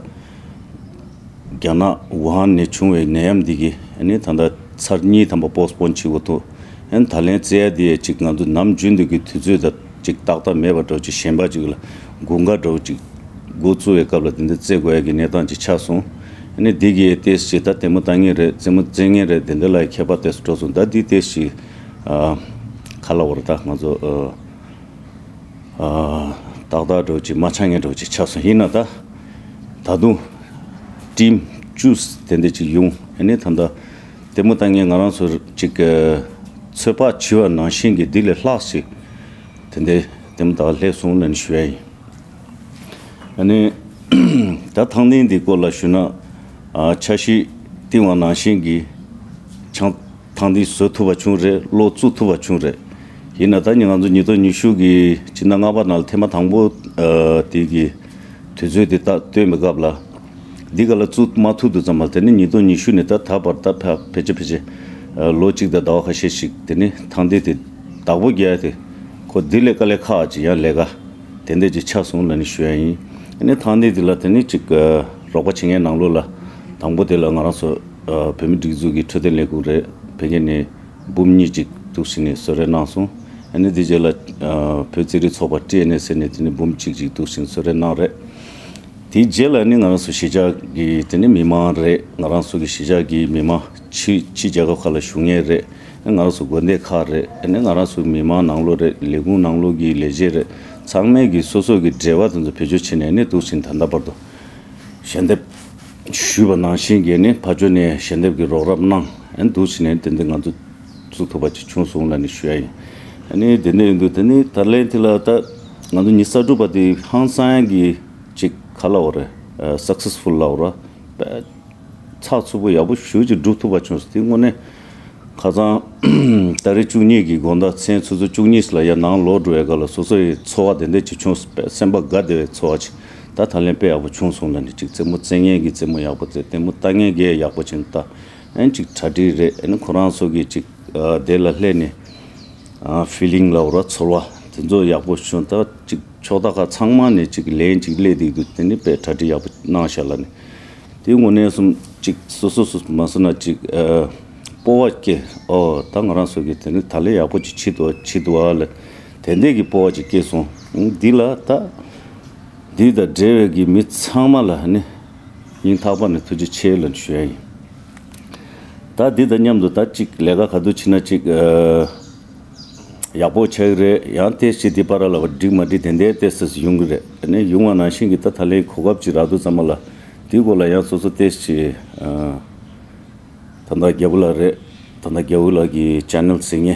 རྒྱ་ནག་ཝུ་ཧན་ནས་བྱུང་བའི་ནད་ཡམས་འདི་གིས་ཨ་ནི་ད་ལྟ་ཚར་གཉིས་ཐམ་པ་པོ་སི་པོན་བྱེད་དགོས་ཐུག་ཨ་ནི་ད་ལན་རྩེ་ཡ་འདི་ཡས་ཅིག་ང་ཚོ་ནམ་རྒྱུན་དུ་གི་དུས་ཚོད་དང་ཅིག་ཏག་ཏག་མེད་པ་འདྲ་བོ་ཅིག་གཞན་པ་ཅིག་ལ་དགུན་ཁ་འདྲ་བོ་ཅིག་འགོ་བཙུགས་པའི་སྐབས་ལ་དེ་འདྲ་རྩེ་དགོས་ཡ་གི་གནས་སྟངས་ཅིག་ཆགས་སོང་། ཨ་ནི་འདི་གིས་ཏོག་ཙམ་ཅིག་ད་ལྟད་མོ་ལྟ་མཁན་རེད། རྩེད་མོ་རྩེ་མཁན་རེད། དེ་འདྲ་ལ་ཁྱད་པར་ཏོག་ཙམ་འགྲོ་སོང་། ད་འདི་ཏོག་ཙམ་ཅིག་ཨ་ག་ལབ་དགོས་རེད། ད་ང་ཚོ་ཨ། ཏག་ཏག་འདྲ་བོ་ཅིག་མ་ཆགས་མཁན་འདྲ་བོ་ཅིག་ཆགས་སོང་། ཡིན་ན་ད་ད་དུང་ཊིམ་བཅུ་དེ་འདྲ་ཅིག་ཡོང་། ཨ་ནི་ད་ལྟ་ལྟད་མོ་ལྟ་མཁན་ང་རང་ཚོ་ཅིག་ཚོད་དཔག་བྱས་པ་ནང་བཞིན་གྱི་འདི་ལས་ལྷག་ཅིག་དེ་འདྲ་ལྟད་མོ་ལྟ་ག་སླེབས་སོང་ལབ་ནས་ཞུ་ཡ་ཡིན། ཨ་ནི་ད་ཐང་སྟེང་འདི་སྐོར་ལ་ཞུ་ན་ཨ་འཆར་གཞི་བཏིང་བ་ནང་བཞིན་གྱི་ཆང་ཐང་འདི་བཟོ་ཐུབ་པ་བྱུང་རེད། གློག་བཙུགས་ཐུབ་པ་བྱུང་རེད། ཡིན་ན་ད་ང་ཚོ་ཉིས་སྟོང་ཉི་ཤུ་གི་ཕྱི་ཟླ་ལྔ་པ་ནང་ལ་ཐེངས་མ་དང་པོ་ཨ་དེ་གི་དུས་ཚོད་དེ་ད་བཏོན་པའི་སྐབས་ལ་འདི་ག་ལ་བཙུགས་མ་ཐུབ་དུས་ཙམ་པ་དེ་ནི་ཉིས་སྟོང་ཉི་ཤུ་ནས་ད་ད་བར་ད་ཕ་ཕལ་ཆེར་ཕལ་ཆེར་ཨ་ལོ་གཅིག་དང་ཟླ་བ་ཁ་ཤས་ཤིག་དེ་ནི་ཐང་འདི་དེ་བདག་པོ་རྒྱག་ཡ་དེ་ཁོ་འདི་ལས་དཀའ་ལས་ཁག་ཅིག་ཡང་ལས་ཀ་དེ་འདྲ་ཅིག་ཆགས་སོང་ལབ་ནས་ཞུ་ཡ་ཡིན། ཨ་ནི་ཐང་འདི་དེ་ལ་དེ་ནི་ཅིག་ཨ་རོགས་པ་བྱེད་མཁན་ནང་ལོགས་ལ་དང་པོ་དེ་ལ་ང་རང་ཚོ་ཨ་བོད་མི་སྒྲིག་འཛུགས་ཀྱི་འཕྲོད་བསྟེན་ལས་ཁུངས་རེད། ཕ་གི་ནས་འབུམ་གཉིས་ཅིག་འདུག་སེ་ནས་གསོལ་རས་གནང་སོང་། ཨ་ནི་དེ་རྗེས་ལ་ཨ་བོད་རྩེད་རིགས་ཚོགས་པ་ཊི་ཨེན་ཨེ་ཟེར་ནས་དེ་ནི་འབུམ་གཅིག་ཅིག་འདུག་སེ་ནས་གསོལ་རས་གནང་རེད། དེའི་རྗེས་ལ་ནི་ང་རང་ཚོ་གཞིས་ཆགས་ཀྱི་དེ་ནི་མི་མང་རེད། ང་རང་ཚོ་གི་གཞིས་ཆགས་ཀྱི་མི་མང་ཕྱི་ཕྱི་རྒྱལ་ཁབ་ཁག་ལ་བཞུགས་མཁན་རེད། ང་རང་ཚོ་དགོན་སྡེ་ཁག་རེད། ཨ་ནི་ང་རང་ཚོ་མི་མང་ནང་ལོགས་རེད། ལས་ཁུངས་ནང་ལོགས་ཀྱི་ལས་བྱེད་རེད། ཚང་མས་ཀྱི་སོ་སོ་གི་འབྲེལ་བ་དེ་ཚོ་བེད་སྤྱོད་བྱས་ནས་ནི་འདུག་སེ་ད་ལྟ་བར་དུ་ཞལ་འདེབས་ཞུས་པ་ནང་བཞིན་གྱི་ནི་ཕར་ཕྱོགས་ནས་ཞལ་འདེབས་ཀྱི་རོགས་རམ་གནང་། ཨ་ནི་འདུག་སེ་ནས་དེ་འདི་ང་ཚོ་བཙུགས་ཐུབ་པ་ཅིག་བྱུང་སོང་ལབ་ནས་ཞུ་ཡ་ཡིན། ཨ་ནི་དེ་འདྲ་ཡིན་དུས་དེ་ནི་ད་ལན་དེ་ལ་ད་ང་ཚོ་ཉི་ཤུ་རྩ་དྲུག་པ་དེ་ཧང་སང་གི་ཅིག་ག་ལབ་དགོས་རེད། ཨ་སག་སེ་སི་ཕུལ་ལབ་དགོས་རེད། ཚགས་ཚུད་པོ་ཡག་པོ་ཞེ་ཅིག་སྒྲུབ་ཐུབ་པ་བྱུང་སོང་། དེ་དངོས་གནས་ཁ་སང་ཏ་རིག་བཅུ་གཉིས་ཀྱི་དགོང་དག་མཚན་ཆུ་ཚོད་བཅུ་གཉིས་ལ་ཡར་ནང་ལོག་འགྲོ་བའི་སྐབས་ལ་སོ་སོ་ཡི་ཚོར་བ་དེ་འདྲ་ཅིག་བྱུང་སོང་། དཔེ་སེམས་པ་དགའ་བདེ་བའི་ཚོར་བ་ཅིག་ད་ད་ལན་དཔེ་ཡག་པོ་བྱུང་སོང་ལབ་ནས་ཅིག་རྩེད་མོ་རྩེ་མཁན་གྱིས་རྩེད་མོ་ཡག་པོ་རྩེ། ལྟད་མོ་ལྟ་མཁན་གྱིས་ཡག་པོ་བྱས་ནས་ལྟ། ཨ་ནི་ཅིག་གྲ་སྒྲིག་རེད། ཨ་ནི་ཁོ་རང་ཚོ་གི་ཅིག་ཨ་དེ་ལ་སླེབས་ནས་ཨ་ཕི་ལིང་ལབ་དགོས་རེད། ཚོར་བ་དེ་ཚོ་ཡག་པོ་བྱུང་། ད་ཅིག་ཕྱོགས་མཐའ་ཁག་ཚང་མ་ནས་ཅིག་ལན་ཅིག་སླེབས་བསྡད་འདུག་དེ་ནི་དཔེ་གྲ་སྒྲིག་ཡག་པོ་གནང་ཤག་ལབ་ནས། དེ་དངོས་གནས་སོང་ཅིག་སོ་སོ་སོ་མ་སོང་ན་ཅིག་ཨ་སྤོབས་པ་སྐྱེ། ཨོ་ད་ང་རང་ཚོ་གི་དེ་ནི་ད་ལན་ཡག་པོ་ཅིག་བྱེད་འདུག་བྱེད་འདུག་ཨ་ལབ་དེ་འདྲས་ཀྱི་སྤོབས་པ་ཅིག་སྐྱེས་སོང་། འདི་ལ་ད་འདི་དང་འབྲེལ་བའི་གི་མི་ཚང་མ་ལ་ནི་སྙིང་ཐག་པ་ནས་ཐུགས་རྗེ་ཆེ་ལབ་ཞུ་ཡ་ཡིན། ད་འདི་དང་མཉམ་དུ་ད་ཅིག་ལས་ཀ་ག་དུས་ཕྱིན་ན་ཅིག་ཨ་ཡག་པོ་ཆགས་ཀྱི་རེད། ཡང་ཏོག་ཙམ་འདི་བར་ལ་འགྲིག་མ་འགྲིག་དེ་འདྲའི་ཏོག་ཙམ་ཡོང་གི་རེད། ཨ་ནི་ཡོང་བ་ནང་བཞིན་གྱི་ད་ད་ལན་གོ་སྐབས་ཅིག་རག་དུས་ཙམ་པ་ལ་དེའི་སྐོར་ལ་ཡང་སོ་སོ་ཏོག་ཙམ་ཨ་ད་ལྟ་རྒྱལ་པོ་ལགས་རེད། ད་ལྟ་རྒྱལ་པོ་ལགས་ཀྱི་ཅེ་ནལ་ཟེར་མཁན་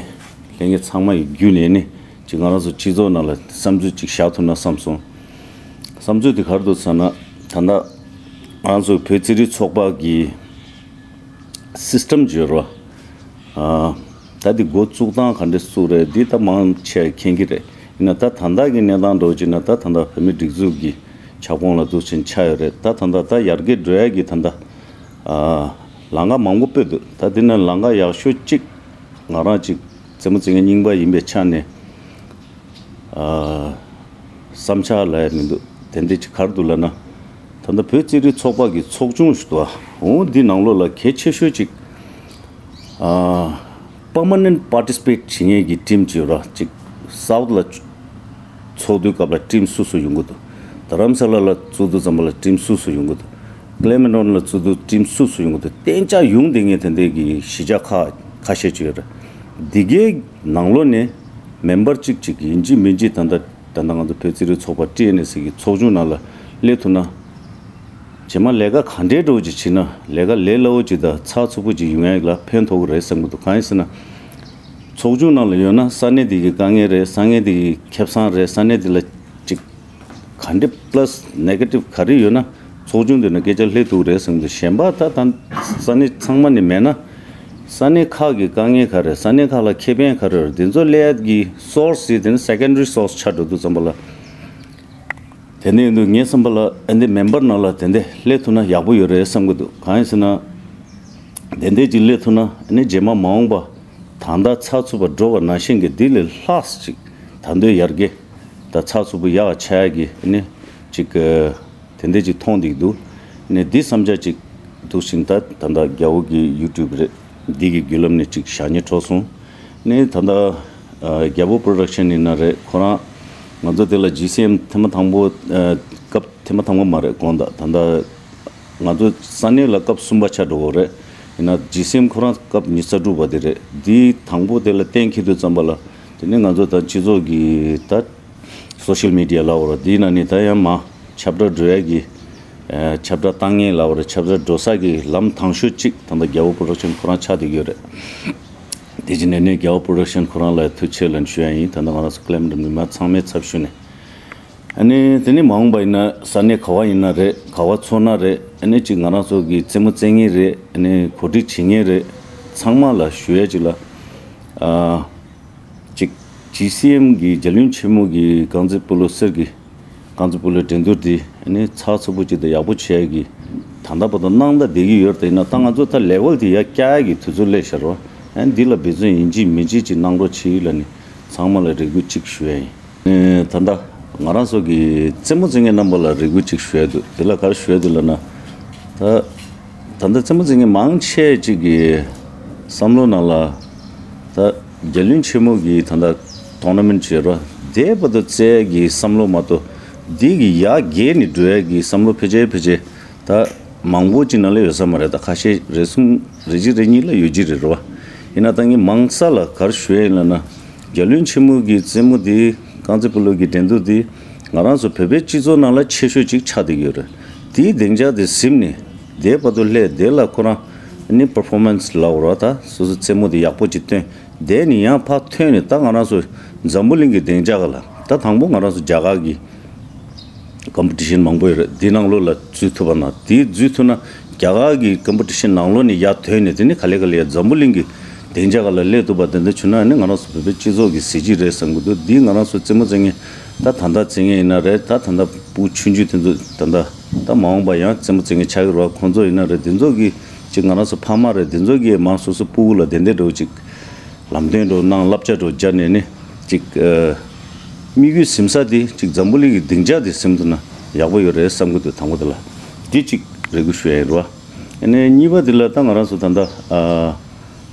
ལྷན་རྒྱས་ཚང་མ་ཡི་བརྒྱུད་ནས་ནི་ཅིག་ང་རང་ཚོ་སྤྱི་ཚོགས་ནང་ལ་བསམ་ཚུལ་ཅིག་བཞག་ཐུབ་ན་བསམ་སོང་། བསམ་ཚུལ་དེ་ག་རེ་འདུག་ཟེར་ན་ད་ལྟ་ང་རང་ཚོ་བོད་རྩེད་རིགས་ཚོགས་པ་གི་སིས་ཊམ་བརྗོད་རོགས། ཨ་ད་འདི་འགོ་བཙུགས་སྟངས་ག་འདྲས་བཙུགས་རེད། འདི་ད་མང་ཆེ་མཁྱེན་གྱི་རེད། ཡིན་ན་ད་ད་ལྟ་གི་གནས་སྟངས་འདྲ་བོ་ཅིག་ན་ད་ད་ལྟ་བོད་མི་སྒྲིག་འཛུགས་ཀྱི་ཁྱབ་ཁོངས་ལ་འདུག་ཕྱིན་ཆགས་ཡོད་རེད། ད་ད་ལྟ་ད་ཡར་རྒྱས་འགྲོ་ཡ་གི་ད་ལྟ་ཨ་ལམ་ཁ་མང་པོ་སྤོས་འདུག་ད་འདི་ན་ལམ་ཁ་ཡག་ཤོས་གཅིག་ང་རང་གཅིག་རྩེད་མོ་རྩེ་མཁན་རྙིང་པ་ཡིན་པའི་ཆ་ནས་ཨ་ བསམ་འཆར་ལ་ཡང་མི་འདུག་དེ་འདྲ་ཅིག་ག་རེ་འདུག་ལབ་ན། ད་ལྟ་བོད་རྩེད་རིགས་ཚོགས་པ་གི་ཚོགས་ཆུང་ཞིག་འདུག་འོ་འདི་ནང་ལོགས་ལ་གལ་ཆེ་ཤོས་ཅིག་པར་མ་ནེན་པར་ཊི་སི་པེ་ཊི་བྱེད་མཁན་གྱི་ཊིམ་ཅིག་ཡོད་ར། ཅིག་སའུ་ཐི་ལ་ཚོགས་དུས་སྐབས་ལ་ཊིམ་སུ་སུ་ཡོང་གི་འདུག་དྷ་རམ་ས་ལ་ལ་ཚོགས་དུས་ཙམ་པ་ལ་ཊིམ་སུ་སུ་ཡོང་གི་འདུག་ཀླེ་མེན་ཊོན་ལ་ཚོགས་དུས་ཊིམ་སུ་སུ་ཡོང་གི་འདུག་གཏན་འཇགས་ཡོང་བསྡད་མཁན་དེ་འདྲའི་གི་གཞིས་ཆགས་ཁག་ཁ་ཤས་ཅིག་ཡོད་ར། འདི་གའི་ནང་ལོགས་ནས་མེམ་བར་གཅིག་ཅིག་ཡིན་གཅིག་མིན་གཅིག་ད་ལྟ་ད་ལྟ་ང་ཚོ་བོད་རྩེད་རིགས་ཚོགས་པ་ཊི་ཨེན་ཨེ་སི་གི་ཚོགས་ཆུང་ནང་ལ་སླེབས་ཐུབ་ན། རྗེས་མ་ལས་ཀ་ག་འདྲའི་འགྲོ་ཅིག་བྱེད་ན་ལས་ཀ་ལས་སླ་བོ་ཅིག་དང་ཚགས་ཚུད་པོ་ཅིག་ཡོང་ཡག་ལ་ཕན་ཐོགས་ཀྱི་རེད་བསམ་གྱི་འདུག་གང་ཡིན་ཟེར་ན། ཚོགས་ཆུང་ནང་ལ་ཡོད་ན་ས་གནས་དེ་གི་དཀའ་ངལ་རེད། ས་གནས་དེ་གི་ཁེ་བཟང་རེད། ས་གནས་དེ་ལ་ཅིག་ག་འདྲ་པ་ལ་སི་ནེ་གེ་ཊིབ་ག་རེ་ཡོད་ན་ཚོགས་ཆུང་དེ་ནས་སྐད་ཆ་སླེབས་ཐུབ་ཀྱི་རེད་བསམ་གྱི་འདུག་གཞན་པ་ད་ད་ས་གནས་ཚང་མ་ནས་མེད་ན། ས་གནས་ཁག་གི་དཀའ་ངལ་ག་རེ། ས་གནས་ཁག་ལ་ཁེ་ཕན་ག་རེ་ཡོད་རེད། དེ་ཚོ་སླེབས་ཡག་གི་སོར་སི་དེ་ནི་སེ་ཀེན་ཌ་རི་སོར་སི་ཆགས་འགྲོ་དུས་ཙམ་པ་ལ། དེ་འདྲ་ཡིན་དུས་ངའི་བསམ་པ་ལ་ཨ་འདི་མེམ་བར་ནང་ལ་དེ་འདྲ་སླེབས་ཐུབ་ན་ཡག་པོ་ཡོད་རེད་བསམ་གྱི་འདུག་གང་ཡིན་ཟེར་ན། དེ་འདྲ་ཅིག་སླེབས་ཐུབ་ན་ཨ་ནི་རྗེས་མ་མ་འོངས་པ་ད་ལྟ་ཚགས་ཚུད་པ་འགྲོ་བ་ནང་བཞིན་གྱི་འདི་ལས་ལྷག་ཅིག་ད་དུང་ཡར་རྒྱས་ད་ཚགས་ཚུད་པོ་ཡག་ཆགས་ཡག་གི་ཨ་ནི་ཅིག་དེ་འདྲ་ཅིག་མཐོང་བསྡད་ཀྱི་འདུག་ཨ་ནི་འདི་བསམ་འཆར་ཅིག་འདུག་བཞིན་ད་ད་ལྟ་རྒྱལ་པོ་གི་ཡུ་ཊུབ་རེད། འདི་གི་བརྒྱུད་ལམ་ནས་ཅིག་ཞག་ཉིན་འཕྲོ་སོང་། ནས་ད་ལྟ་ཨ་རྒྱལ་པོ་པྲོ་ཌག་ཤན་ཡིན་ན་རེད། ཁོ་རང་ང་ཚོ་དེ་ལ་ཇི་སི་ཨེམ་ཐེངས་མ་དང་པོ་ཨ་སྐབས་ཐེངས་མ་དང་པོ་མ་རེད། དགོངས་དག་ད་ལྟ་ང་ཚོ་ས་གནས་ལ་སྐབས་གསུམ་པ་ཆགས་འགྲོ་གི་རེད། ཡིན་ན་ཇི་སི་ཨེམ་ཁོ་རང་སྐབས་ཉི་ཤུ་རྩ་དྲུག་པ་དེ་རེད། འདི་དང་པོ་དེ་ལ་གཏན་འཁེལ་དུས་ཙམ་པ་ལ་དེ་ནས་ང་ཚོ་ད་སྤྱི་ཚོགས་ཀྱི་ད་སོ་ཤལ་མི་ཌི་ཡ་ལབ་དགོས་རེད། འདི་ནང་ནས་ད་ཡང་མ་ཁྱབ་བསྒྲགས་འགྲོ་ཡ་གི་ཨ་ཁྱབ་བསྒྲགས་བཏང་མཁན་ལབ་དགོས་རེད། ཁྱབ་བསྒྲགས་འགྲོ་ས་གི་ལམ་དང་ཤོས་གཅིག་ད་ལྟ་རྒྱལ་པོ་པྲོ་ཌག་ཤན་ཁོ་རང་ཆགས་བསྡད་ཀྱི་ཡོད་རེད། དེ་བཞིན་ནས་ནས་རྒྱལ་པོ་པྲོ་ཌག་ཤན་ཁོ་རང་ལ་ཐུགས་རྗེ་ཆེ་ལབ་ཞུ་ཡ་ཡིན། ད་ལྟ་ང་རང་ཚོ་ཀླེ་མེན་ཊོན་མི་མང་ཚང་མའི་ཚབ་ཞུས་ནས། ཨ་ནི་དེ་ནས་མ་འོངས་པ་ཡིན་ན་ས་གནས་ག་བ་ཡིན་ན་རེད། ག་བ་ཚོགས་ན་རེད། ཨ་ནི་གཅིག་ང་རང་ཚོ་གི་རྩེད་མོ་རྩེ་མཁན་རེད། ཨ་ནི་གོ་སྒྲིག་བྱེད་མཁན་རེད། ཚང་མ་ལ་ཞུ་ཡ་གཅིག་ལ། ཨ་གཅིག་ཇི་སི་ཨེམ་གི་རྒྱལ་ཡུམ་ཆེན་མོ་གི་རྐང་རྩེད་སྤོ་ལོ་གསེར་གྱི་རྐང་རྩེད་སྤོ་ལོའི་འགྲན་བསྡུར་འདི་ཨ་ནི་ཚགས་ཚུད་པོ་གཅིག་དང་ཡག་པོ་བྱེད་ཡ་གི་ད་ལྟ་བར་དུ་གནང་ད་བསྡད་ཀྱི་ཡོད་རེད། ཡིན་ན་ད་ང་ཚོ་ད་ལེ་ཝལ་དེ་ཡར་བསྐྱར་ཡ་གི་དུས་ཚོད་སླེབས་ཤག་རོ། ཨ་ནི་འདི་ལ་འབད་བརྩོན་ཡིན་གཅིག་མིན་གཅིག་ཅིག་གནང་རོགས་གྱིས་ལབ་ནས་ཚང་མ་ལ་རེ་སྐུལ་གཅིག་ཞུ་ཡ་ཡིན། ཨེ་ད་ལྟ་ང་རང་ཚོ་གི་རྩེད་མོ་རྩེ་མཁན་རྣམ་པ་ལ་རེ་སྐུལ་གཅིག་ཞུ་ཡ་འདུག་དེ་ལ་ག་རེ་ཞུ་ཡ་འདུག་ལབ་ན། ད་ད་ལྟ་རྩེད་མོ་རྩེ་མཁན་མང་ཆེ་གཅིག་གི་བསམ་བློ་ནང་ལ་ད་རྒྱལ་ཡུམ་ཆེན་མོ་གི་ད་ལྟ་ཊོར་ན་མེན་ཊི་བྱེད་རོགས་དེ་བར་དུ་རྩེ་ཡ་གི་བསམ་བློ་མ་གཏོགས་འདི་གི་ཡར་རྒྱས་ནས་འགྲོ་ཡ་གི་བསམ་བློ་ཕལ་ཆེར་ཕལ་ཆེར་ད་མང་པོ་ཅིག་ནང་ལ་ཡོད་ས་མ་རེད། ད་ཁ་ཤས་རེ་ཟུང་རེ་གཅིག་རེ་གཉིས་ལ་ཡོད་ཀྱི་རེད་རོ། ཡིན་ན་ད་ངས་མང་ས་ལ་ག་རེ་ཞུ་ཡ་ཡིན་ལབ་ན། རྒྱལ་ཡུམ་ཆེན་མོ་གི་རྩེད་མོ་འདི་རྐང་རྩེད་སྤོ་ལོ་གི་འགྲན་བསྡུར་འདི་ང་རང་ཚོ་བོད་པའི་སྤྱི་ཚོགས་ནང་ལ་ཆེ་ཤོས་ཅིག་ཆགས་བསྡད་ཀྱི་ཡོད་རེད། དེའི་སྡིངས་ཆ་དེ་ཟིན་ནས་དེའི་བར་དུ་སླེབས་དེ་ལ་ཁོ་རང་ནི་པར་ཕོར་མན་སི་ལབ་དགོས་རེད། ད་སོ་སོ་རྩེད་མོ་དེ་ཡག་པོ་ཅིག་སྟོན་དེ་ནས་ཡང་ཕར་ཐོན་ནས་ད་ང་རང་ཚོ་འཛམ་བུ་གླིང་གི་སྡིངས་ཆ་ག་ལ་ད་དང་པོ་ང་རང་ཚོ་རྒྱ་གར་གི་ཀམ་པི་ཊི་ཤན་མང་པོ་ཡོད་རེད། འདི་ནང་ལོགས་ལ་འཛུལ་ཐུབ་པ་ན་དེ་འཛུལ་ཐུབ་ན་རྒྱ་གར་གྱི་ཀམ་པི་ཊི་ཤན་ནང་ལོགས་ནས་ཡར་ཐོན་ནས་དེ་ནི་ག་ལེ་ག་ལེ་ཡར་འཛམ་བུ་གླིང་གི་སྡིངས་ཆ་ག་ལ་སླེབས་ཐུབ་པ་དེ་འདྲ་བྱུང་ན་ནི་ང་རང་ཚོ་བོད་པའི་སྤྱི་ཚོགས་ཀྱི་གཟི་བརྗིད་རེད་བསམ་གྱི་འདུག་འདི་ང་རང་ཚོ་རྩེད་མོ་རྩེ་མཁན་ད་ད་ལྟ་རྩེ་མཁན་ཡིན་ན་རེད། ད་ད་ལྟ་ཕྲུ་གུ་ཆུང་ཆུང་དེ་ཚོ་ད་ལྟ་ད་མ་འོངས་པ་ཡང་རྩེད་མོ་རྩེ་མཁན་ཆགས་ཀྱི་རེད་བ། ཁོང་ཚོ་ཡིན་ན་རེད། དེ་ཚོ་གི་ཅིག་ང་རང་ཚོ་ཕ་མ་རེད། དེ་ཚོ་གི་མང་སོ་སོ་ཕྲུ་གུ་ལ་དེ་འདྲ་འདྲ་བོ་ཅིག་ལམ་སྟོན་འགྲོ་གནང་བསླབ་བྱ་འགྲོ་སྦྱར་ནས་ནི་ཅིག་ཨ་དམིགས་ཡུལ་ཟིན་ས་དེ་ཅིག་འཛམ་བུ་གླིང་གི་སྡིངས་ཆ་དེ་ཟིན་ཐུབ་ན་ཡག་པོ་ཡོད་རེད་བསམ་གྱི་འདུག་དང་པོ་དེ་ལ་འདི་ཅིག་རེ་སྐུལ་ཞུ་ཡ་ཡིན་རོ། ཨ་ནི་གཉིས་པ་དེ་ལ་ད་ང་རང་ཚོ་ད་ལྟ་ཨ་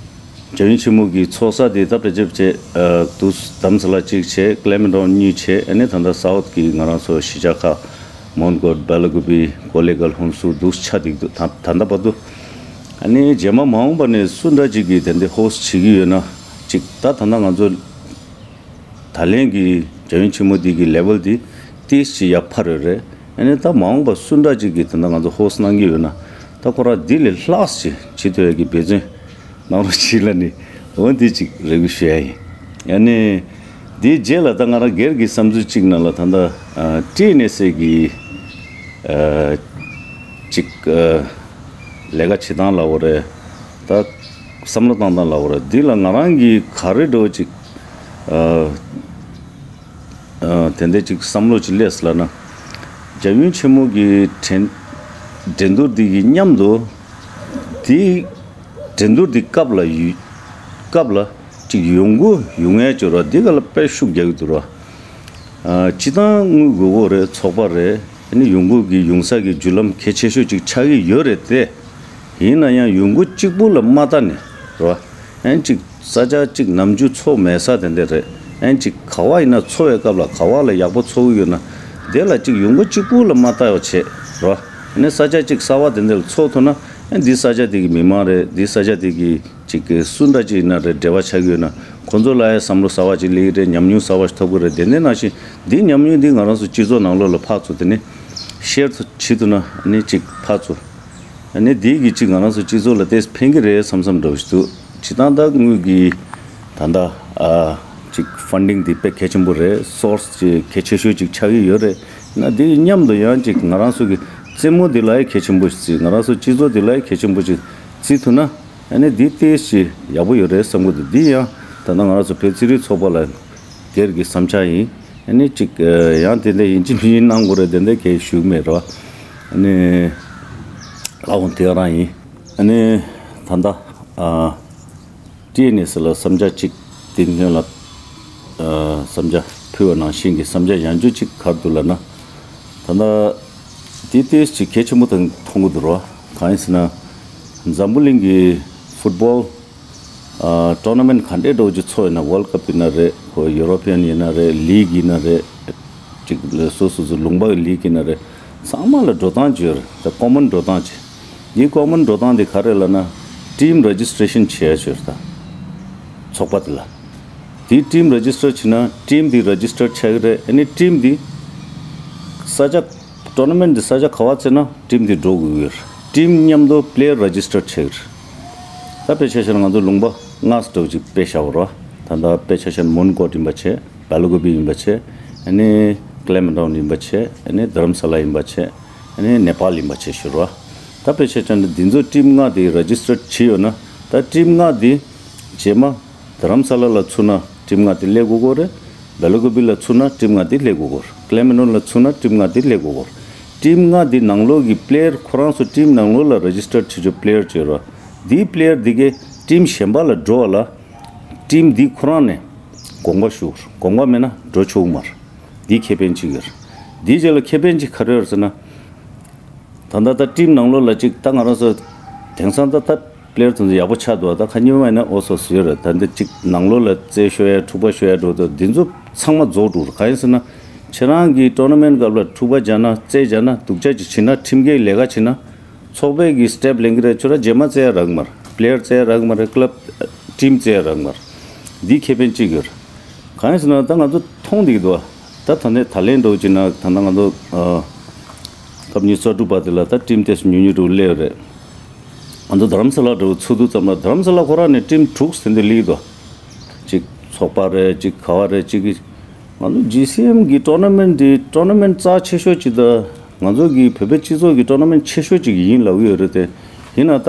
རྒྱལ་ཡུམ་ཆེན་མོ་གི་ཚོགས་ས་དེ་ད་ཕལ་ཆེར་ཕལ་ཆེར་ཨ་དུ་དྷ་རམ་ས་ལ་གཅིག་བྱས། ཀླེ་མེན་ཊོན་གཉིས་བྱས། ཨ་ནི་ད་ལྟ་སའུ་ཐི་གི་ང་རང་ཚོ་གཞིས་ཆགས་ཁག་མོན་གྷོ། སྦེ་ལ་ཀུ་པེ། ཀོ་ལེ་གྷལ། ཧུན་སུར་འདུག་ཆགས་བསྡད་འདུག་ད་ད་ལྟ་བར་དུ། ཨ་ནི་རྗེས་མ་མ་འོངས་པ་ནས་སུ་འདྲ་ཅིག་གིས་དེ་འདྲ་ཧོ་སི་ཊི་བྱེད་ཀྱི་ཡོད་ན་ཅིག་ད་ད་ལྟ་ང་ཚོ་ད་ལན་གྱི་རྒྱལ་ཡུམ་ཆེན་མོ་འདི་གི་ལེ་ཝལ་འདི་ཏིས་ཅིག་ཡར་འཕར་ཡོད་རེད། ཨ་ནི་ད་མ་འོངས་པ་སུ་འདྲ་ཅིག་གིས་ད་ལྟ་ང་ཚོ་ཧོ་སི་ཊི་གནང་གི་ཡོད་ན་ད་ཁོ་རང་འདི་ལས་ལྷག་ཅིག་བྱེད་ཐུབ་ཡ་གི་འབད་བརྩོན་གནང་རོགས་གྱིས་ལབ་ནི་འོ་འདི་ཅིག་རེ་སྐུལ་ཞུ་ཡ་ཡིན། ཨ་ནི་དེའི་རྗེས་ལ་ད་ང་རང་སྒེར་གྱི་བསམ་ཚུལ་གཅིག་ནང་ལ་ད་ལྟ་ཨ་ཊི་ཨེན་ཨེ་སི་ཨེ་གི་ཨ་ཅིག་ཨ་ལས་ཀ་བྱེད་སྟངས་ལབ་དགོས་རེད། ད་བསམ་བློ་བཏང་སྟངས་ལབ་དགོས་རེད། འདི་ལ་ང་རང་གིས་ག་རེ་འདྲ་བོ་ཅིག་ཨ་ཨ་དེ་འདྲ་ཅིག་བསམ་བློ་ཅིག་སླེབས་ལབ་ན། རྒྱལ་ཡུམ་ཆེན་མོ་གི་འགྲན་འགྲན་བསྡུར་འདི་གི་མཉམ་དུ་དེའི་འགྲན་བསྡུར་འདི་སྐབས་ལ་ཡུ་སྐབས་ལ་ཅིག་ཡོང་སྒོ་ཡོང་ཡས་ཅིག་ར་འདི་ག་ལ་དཔེ་ཤུགས་རྒྱག་གི་འདུག་ར། ཨ། སྤྱི་བཏང་དངུལ་དགོས་དགོས་རེད། ཚོགས་པ་རེད། ཨ་ནི་ཡོང་སྒོ་གི་ཡོང་ས་གི་བརྒྱུད་ལམ་གལ་ཆེ་ཤོས་ཅིག་ཆགས་ཀྱི་ཡོད་རེད་དེ། ཡིན་ན་ཡང་ཡོང་སྒོ་གཅིག་པུ་ལ་མ་ལྟ་ནས་རེད་བ། ཨན་ཅིག་ས་ཆ་གཅིག་ནམ་རྒྱུན་འཚོ་མེད་ས་དེ་འདྲ་རེད། ཨན་ཅིག་ག་བ་ཡིན་ན་འཚོ་བའི་སྐབས་ལ་ག་བ་ལ་ཡག་པོ་འཚོ་གི་ཡོད་ན། དེ་ལ་ཅིག་ཡོང་སྒོ་གཅིག་པུ་ལ་མ་ལྟ་བ་བྱས་རེད་བ། ཨ་ནི་ས་ཆ་གཅིག་གསར་བ་དེ་འདྲ་ལ་འཚོ་ཐུབ་ན། ཨན་འདི་ས་ཆ་དེ་གི་མི་མང་རེད། འདི་ས་ཆ་དེ་གི་ཅིག་གི་སུ་འདྲ་ཅིག་ཡིན་ན་རེད། འབྲེལ་བ་ཆགས་ཀྱི་ཡོད་ན་ཁོང་ཚོ་ལ་ཡང་བསམ་བློ་གསར་བ་ཅིག་སླེབས་ཀྱི་རེད། ཉམས་མྱོང་གསར་བ་ཞིག་ཐོབ་ཀྱི་རེད། དེ་འདྲ་ནང་བཞིན་འདི་ཉམས་མྱོང་འདི་ང་རང་ཚོ་སྤྱི་ཚོགས་ནང་ལོགས་ལ་ཕར་ཚུར་དེ་ནས་ཤེར་བྱེད་ཐུབ་ན། ཨ་ནི་ཅིག་ཕར་ཚུར། ཨ་ནི་འདི་གི་ཅིག་ང་རང་ཚོ་སྤྱི་ཚོགས་ལ་ཏོག་ཙམ་ཕན་གྱི་རེད་བསམ་བསམ་འདྲ་བོ་ཞིག་འདུག་སྤྱི་བཏང་ད་དངུལ་གྱི་ད་ལྟ་ཨ་ཅིག་ཕན་ཌིང་འདི་དཔེ་གལ་ཆེན་པོ་རེད། སོར་སི་ཅིག་གལ་ཆེ་ཤོས་ཅིག་ཆགས་ཀྱི་ཡོད་རེད། ན་འདི་མཉམ་དུ་ཡང་ཅིག་ང་རང་ཚོ་གི་རྩེད་མོ་འདི་ལ་ཡང་གལ་ཆེན་པོ་ཞིག་བརྩི། ང་རང་ཚོ་སྤྱི་ཚོགས་འདི་ལ་ཡང་གལ་ཆེན་པོ་ཞིག་བརྩི་ཐུབ་ན། ཨ་ནི་འདི་ཏོག་ཙམ་ཡག་པོ་ཡོད་རེད་བསམ་གྱི་འདུག་འདི་ཡང་ད་ལྟ་ང་རང་ཚོ་བོད་རྩེད་རིགས་ཚོགས་པ་ལ་སྒེར་གྱི་བསམ་འཆར་ཡིན། ཨ་ནི་ཅིག་ཡང་དེ་འདྲ་ཡིན་གཅིག་མིན་གཅིག་གནང་དགོས་རེད། དེ་འདྲ་གས་ཞུ་གི་མེད་རོ། ཨ་ནི་ལག་འོང་དེ་ག་རང་ཡིན། ཨ་ནི་ད་ལྟ་ཨ་ཊི་ཨེན་ཨེ་སི་ལ་བསམ་འཆར་ཅིག་དེ་སྔོན་ལ་ཨ་བསམ་འཆར་ཕུལ་བ་ནང་བཞིན་གྱི་བསམ་འཆར་ཡང་བསྐྱར་ཅིག་ག་རེ་འདུག་ལབ་ན། ད་ལྟ་དེ་ཏོག་ཙམ་གལ་ཆེན་པོ་དང་མཐོང་གི་འདུག་རོ། གང་ཡིན་ཟེར་ན། འཛམ་བུ་གླིང་གི་ཕུཊ་བོལ་ཨ་ཊོར་ན་མེན་ཊི་ག་འདྲས་འདྲ་བོ་ཅིག་ཚོགས་ཡོད་ན། ཝོལ་ཌི་ཀབ་ཡིན་ན་རེད། ཁོ་ཡུ་རོ་པི་ཡན་ཡིན་ན་རེད། ལིག་ཡིན་ན་རེད། ཅིག་སོ་སོ་སོ་ལུང་པ་གི་ལིག་ཡིན་ན་རེད། ཚང་མ་ལ་འགྲོ་སྟངས་ཅིག་ཡོད་རེད། ད་ཀོ་མན་འགྲོ་སྟངས་ཅིག་འདི་ཀོ་མན་འགྲོ་སྟངས་འདི་ག་རེ་ལབ་ན། ཊིམ་རེ་ཇི་སི་ཊི་རེ་ཤན་བྱེད་ཡ་ཅིག་ཡོད་རེད། ད་ཚོགས་པ་འདི་ལ། འདི་ཊིམ་རེ་ཇི་སི་ཊར་བྱས་ན་ཊིམ་འདི་རེ་ཇི་སི་ཊར་ཆགས་ཀྱི་རེད། ཨ་ནི་ཊིམ་འདི་ས་ཆ་ཊོར་ན་མེན་ཊི་འདི་ས་ཆ་ག་བ་རྩེས་ན་ཊིམ་འདི་འགྲོ་དགོས་ཀྱི་ཡོད་རེད། ཊིམ་མཉམ་དུ་པི་ལེ་ཡར་རེ་ཇི་སི་ཊར་བྱེད་ཀྱི་རེད། ད་དཔེ་ཆ་བཞག་ན་ང་ཚོ་ལུང་པ་ལྔ་ཙམ་འདྲ་བོ་ཅིག་དཔེ་བཞག་པ་རེད། ད་ལྟ་དཔེ་ཆ་བཞག་ན་མོན་གྷོ་ཡིན་པ་བྱས། སྦེལ་ཀོབ་ཡིན་པ་བྱས། ཨ་ནི་ཀ་ལེ་མན་ཊོན་ཡིན་པ་བྱས། ཨ་ནི་དྷ་རམ་ས་ལ་ཡིན་པ་བྱས། ཨ་ནི་ནེ་པཱལ་ཡིན་པ་བྱས་ཞུ་རེད། ད་དཔེ་ཆ་བཞག་ན་འདི་ཚོ་ཊིམ་ལྔ་འདི་རེ་ཇི་སི་ཊར་བྱས་ཡོད་ན། ད་ཊིམ་ལྔ་འདི་རྗེས་མ་དྷ་རམ་ས་ལ་ལ་ཚུད་ན་ཊིམ་ལྔ་འདི་སླེབས་དགོས་ཀྱི་རེད། སྦེལ་ཀོབ་ལ་ཚུད་ན་ཊིམ་ལྔ་འདི་སླེབས་དགོས་ཀྱི་རེད། ཀ་ལེ་མན་ཊོན་ལ་ཚུད་ན་ཊིམ་ལྔ་འདི་སླེབས་དགོས་ཀྱི་རེད། ཊིམ་ལྔ་འདི་ནང་ལོགས་ཀྱི་པི་ལེ་ཡར་ཁོ་རང་ཚོ་ཊིམ་ནང་ལོགས་ལ་རེ་ཇི་སི་ཊར་བྱེད་ཆོག་པི་ལེ་ཡར་བྱེད་རོགས། འདིའི་པི་ལེ་ཡར་འདི་གས་ཊིམ་གཞན་པ་ལ་འགྲོ་བ་ལ། ཊིམ་འདི་ཁོ་རང་ནས་དགོངས་པ་ཞུ་དགོས་རེད། དགོངས་པ་མེད་ན་འགྲོ་ཆོག་གི་མ་རེད། འདི་ཁེ་ཕན་གཅིག་ཡོད་རེད། འདིའི་རྗེས་ལ་ཁེ་ཕན་གཅིག་ག་རེ་ཡོད་རེད་ཟེར་ན། ད་ལྟ་ད་ཊིམ་ནང་ལོགས་ལ་གཅིག་ད་ང་རང་ཚོ་དེང་སང་ད་ད་པི་ལེ་ཡར་དེ་ཚོ་ཡག་པོ་ཆགས་འདུག་ད་ཁ་ཉིན་མ་ཡིན་ན་ཨོ་སོ་སོ་ཡོད་རེད། ད་འདི་གཅིག་ནང་ལོགས་ལ་རྩེད་ཤོར་ཡ་འཁྲུག་པ་ཤོར་ཡ་འགྲོ་འདུག་འདི་ཚོ་ཚང་མ་རྫོགས་འགྲོ་རེད། གང་ཡིན་ཟེར་ན། ཁྱེད་རང་གིས་ཊོར་ན་མེན་ཊི་སྐབས་ལ་འཁྲུག་པ་རྒྱག་ན་རྩེད་རྒྱག་ན་སྡུག་ཅག་ཅིག་བྱེད་ན་ཁྲིམས་འགལ་ལས་ཀ་བྱེད་ན། ཚོགས་པས་ཀྱི་སི་ཊེབ་ལེན་གྱི་རེད། ཁྱོད་རང་རྗེས་མ་རྩེ་ཡ་རག་གི་མ་རེད། པི་ལེ་ཡར་རྩེ་ཡ་རག་གི་མ་རེད། ཀི་ལབ་ཊིམ་རྩེ་ཡ་རག་གི་མ་རེད། འདིའི་ཁེ་ཕན་གཅིག་ཡོད་རེད། གང་ཡིན་ཟེར་ན་ད་ང་ཚོ་མཐོང་བསྡད་ཀྱི་འདུག་ད་ད་ནས་ད་ལན་འགྲོ་བྱས་ན་ད་ལྟ་ང་ཚོ་ཨ་སྐབས་ཉི་ཤུ་རྩ་དྲུག་པ་དེ་ལ་ད་ཊིམ་ཏོག་ཙམ་ཉུང་ཉུང་འདྲ་བོ་སླེབས་ཡོད་རེད། ང་ཚོ་དྷ་རམ་ས་ལ་འདྲ་བོ་ཚུད་དུས་ཙམ་ལ་དྷ་རམ་ས་ལ་ཁོ་རང་ནས་ཊིམ་དྲུག་ཙམ་དེ་འདྲ་སླེབས་ཀྱི་འདུག་གཅིག་ཚོགས་པ་རེད། གཅིག་ག་བ་རེད། གཅིག་གི་ང་ཚོ་ཇི་སི་ཨེམ་གི་ཊོར་ན་མེན་ཊི་འདི་ཊོར་ན་མེན་ཊི་རྩ་ཆེ་ཤོས་གཅིག་དང་། ང་ཚོ་གི་བོད་པའི་སྤྱི་ཚོགས་ཀྱི་ཊོར་ན་མེན་ཊི་ཆེ་ཤོས་གཅིག་ཡིན་ལབ་ཀྱི་ཡོད་རེད་དེ། ཡིན་ན་ད་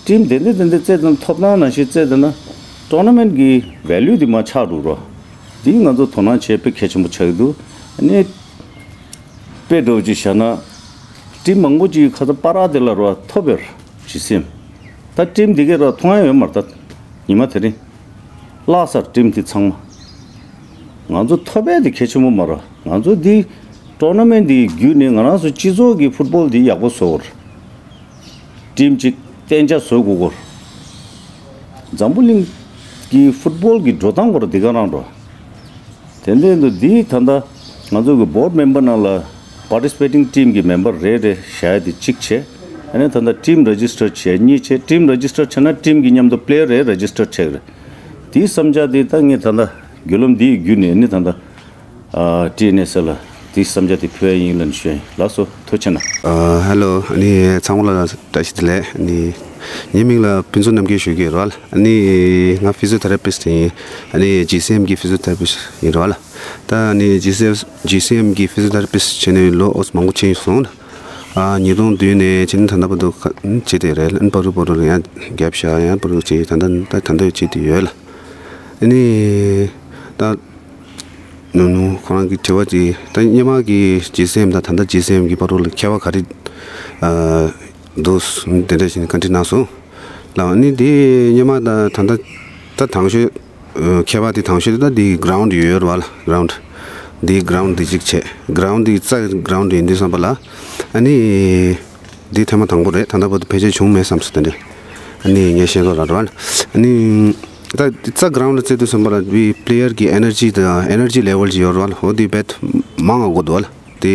ཊིམ་དེ་འདྲ་དེ་འདྲ་རྩེད་དང་ཐོབ་ཐང་ནང་བཞིན་རྩེད་དེ་ན་ཊོར་ན་མེན་ཊི་གི་ཝེ་ལུ་དེ་མར་ཆག་འགྲོ་རོགས། དེ་ང་ཚོ་དོ་སྣང་བྱེད་དཔེ་གལ་ཆེན་པོ་ཆགས་ཀྱི་འདུག་ཨ་ནི་དཔེ་འདྲ་བོ་ཅིག་བཞག་ན། ཊིམ་མང་པོ་ཅིག་གི་ཁ་ཚ་པ་ར་དེ་ལ་རོགས་ཐོབ་པའི་ཇི་སི་ཨེམ། ད་ཊིམ་དེ་གས་རོགས་མཐོང་ཡ་ཡོད་མ་རེད། ད་ཉི་མ་དེ་རིང་བརླག་ཚར་ཊིམ་དེ་ཚང་མ། ང་ཚོ་ཐོབ་པ་དེ་གལ་ཆེན་པོ་མ་རེད། ང་ཚོ་འདི་ཊོར་ན་མེན་ཊི་འདི་བརྒྱུད་ནས་ང་རང་ཚོ་སྤྱི་ཚོགས་ཀྱི་ཕུཊ་བོལ་འདི་ཡག་པོ་བཟོ་དགོས་རེད། ཊིམ་གཅིག་གཏན་འཇགས་བཟོ་དགོས་སྐོར། འཛམ་བུ་གླིང་གི་ཕུཊ་བོལ་གྱི་འགྲོ་སྟངས་སྐོར་འདི་ག་རང་འགྲོ། དེ་འདྲ་འདུག་འདི་ད་ལྟ་ང་ཚོ་གི་བོར་ཌི་མེམ་བར་ནང་ལ་པར་ཊི་སི་པེ་ཊིང་ཊིམ་གི་མེམ་བར་རེ་རེ་བཞག་ཡ་དེ་གཅིག་བྱས། ཨ་ནི་ད་ལྟ་ཊིམ་རེ་ཇི་སི་ཊར་བྱས་གཉིས་བྱས། ཊིམ་རེ་ཇི་སི་ཊར་བྱས་ན་ཊིམ་གི་མཉམ་དུ་པི་ལེ་ཡར་རེ་རེ་ཇི་སི་ཊར་བྱས་རེད། དེའི་བསམ་འཆར་དེ་ད་ངས་ད་ལྟ་བརྒྱུད་ལམ་འདི་ཡི་བརྒྱུད་ནས་ནི་ད་ལྟ་ཨ་ཊི་ཨེན་ཨེ་སི་ལ་དེའི་བསམ་འཆར་དེ་ཕུལ་ཡ་ཡིན་ལབ་ནས་ཞུ་ཡ་ཡིན། ལགས་སོ། ཐུགས་རྗེ་གནང་། ཨ་ཧེ་ལོ། ཨ་ནི་ཚང་མ་ལ་བཀྲ་ཤིས་བདེ་ལེགས། ཨ་ནི་ངའི་མིང་ལ་ཕུན་ཚོགས་རྣམ་རྒྱལ་ཞུ་གི་ཡོད་རེད་བ། ཨ་ནི་ང་ཕི་ཟི་ཡོ་ཐེ་ར་པི་སི་ཊི་ཡིན། ཨ་ནི་ཇི་སི་ཨེམ་གི་ཕི་ཟི་ཡོ་ཐེ་ར་པི་སི་ཊི་ཡིན་རེད་བ་ལ། ད་ཨ་ནི་ཇི་སི་ཨེམ་ཇི་སི་ཨེམ་གི་ཕི་ཟི་ཡོ་ཐེ་ར་པི་སི་ཊི་བྱས་ནས་ལོ་ཨོ་མང་པོ་ཕྱིན་སོང་། ཨ་ཉིས་སྟོང་བདུན་ནས་ཕྱིན་ད་ལྟ་བར་དུ་ཁ་བྱེད་དེ་རེད། ཨ་ནི་བར་དུ་བར་དུ་ཡང་གེབ་བཞག་ཡང་བར་དུ་བྱེད་ད་ལྟ་ད་ད་ལྟ་བྱེད་དེ་ཡོད་ལ། ཨ་ནི་ད་ནུ་ནུ་ཁོ་རང་གི་དྲི་བ་དེ་ད་སྔོན་མ་གི་ཇི་སི་ཨེམ་དང་ད་ལྟ་ཇི་སི་ཨེམ་གི་བར་དུ་ལ་ཁྱད་པར་ག་རེ་ཨ་འདུག་དེ་འདྲ་ཞིག་བཀའ་འདྲི་གནང་སོང་ལ། ཨ་ནི་དེ་སྔོན་མ་ད་ད་ལྟ་ད་དང་ཤོས་ཨ་ཁྱད་པར་དེ་དང་ཤོས་དེ་ད་དེ་གྷ་རའུན་ཌི་ཡོད་རེད་བ་ལ། གྷ་རའུན་ཌི་ འདི་གྷ་རའུན་ཌི་འདི་གཅིག་བྱས། གྷ་རའུན་ཌི་འདི་རྩྭ་གྷ་རའུན་ཌི་ཡིན་དུས་ཙམ་པ་ལ། ཨ་ནི་འདི་ཐེངས་མ་དང་པོ་རེད། ད་ལྟ་བར་དུ་ཕལ་ཆེར་བྱུང་མེད་བསམ་སོང་། དེ་འདྲ་ཨ་ནི་ངས་ཤེས་རོགས་ལ་རོལ། ཨ་ནི་ད་འདི་རྩྭ་གྷ་རའུན་ཌི་ལ་རྩེ་དུས་ཙམ་པ་ལ་བི་པི་ལེ་ཡར་གི་ཨེ་ནར་ཇི་དང་ཨེ་ནར་ཇི་ལེ་ཝལ་ཅིག་ཡོད་རོལ། འོ་འདི་རྦད་མང་ང་དགོས་འདུག་ལ། དེ་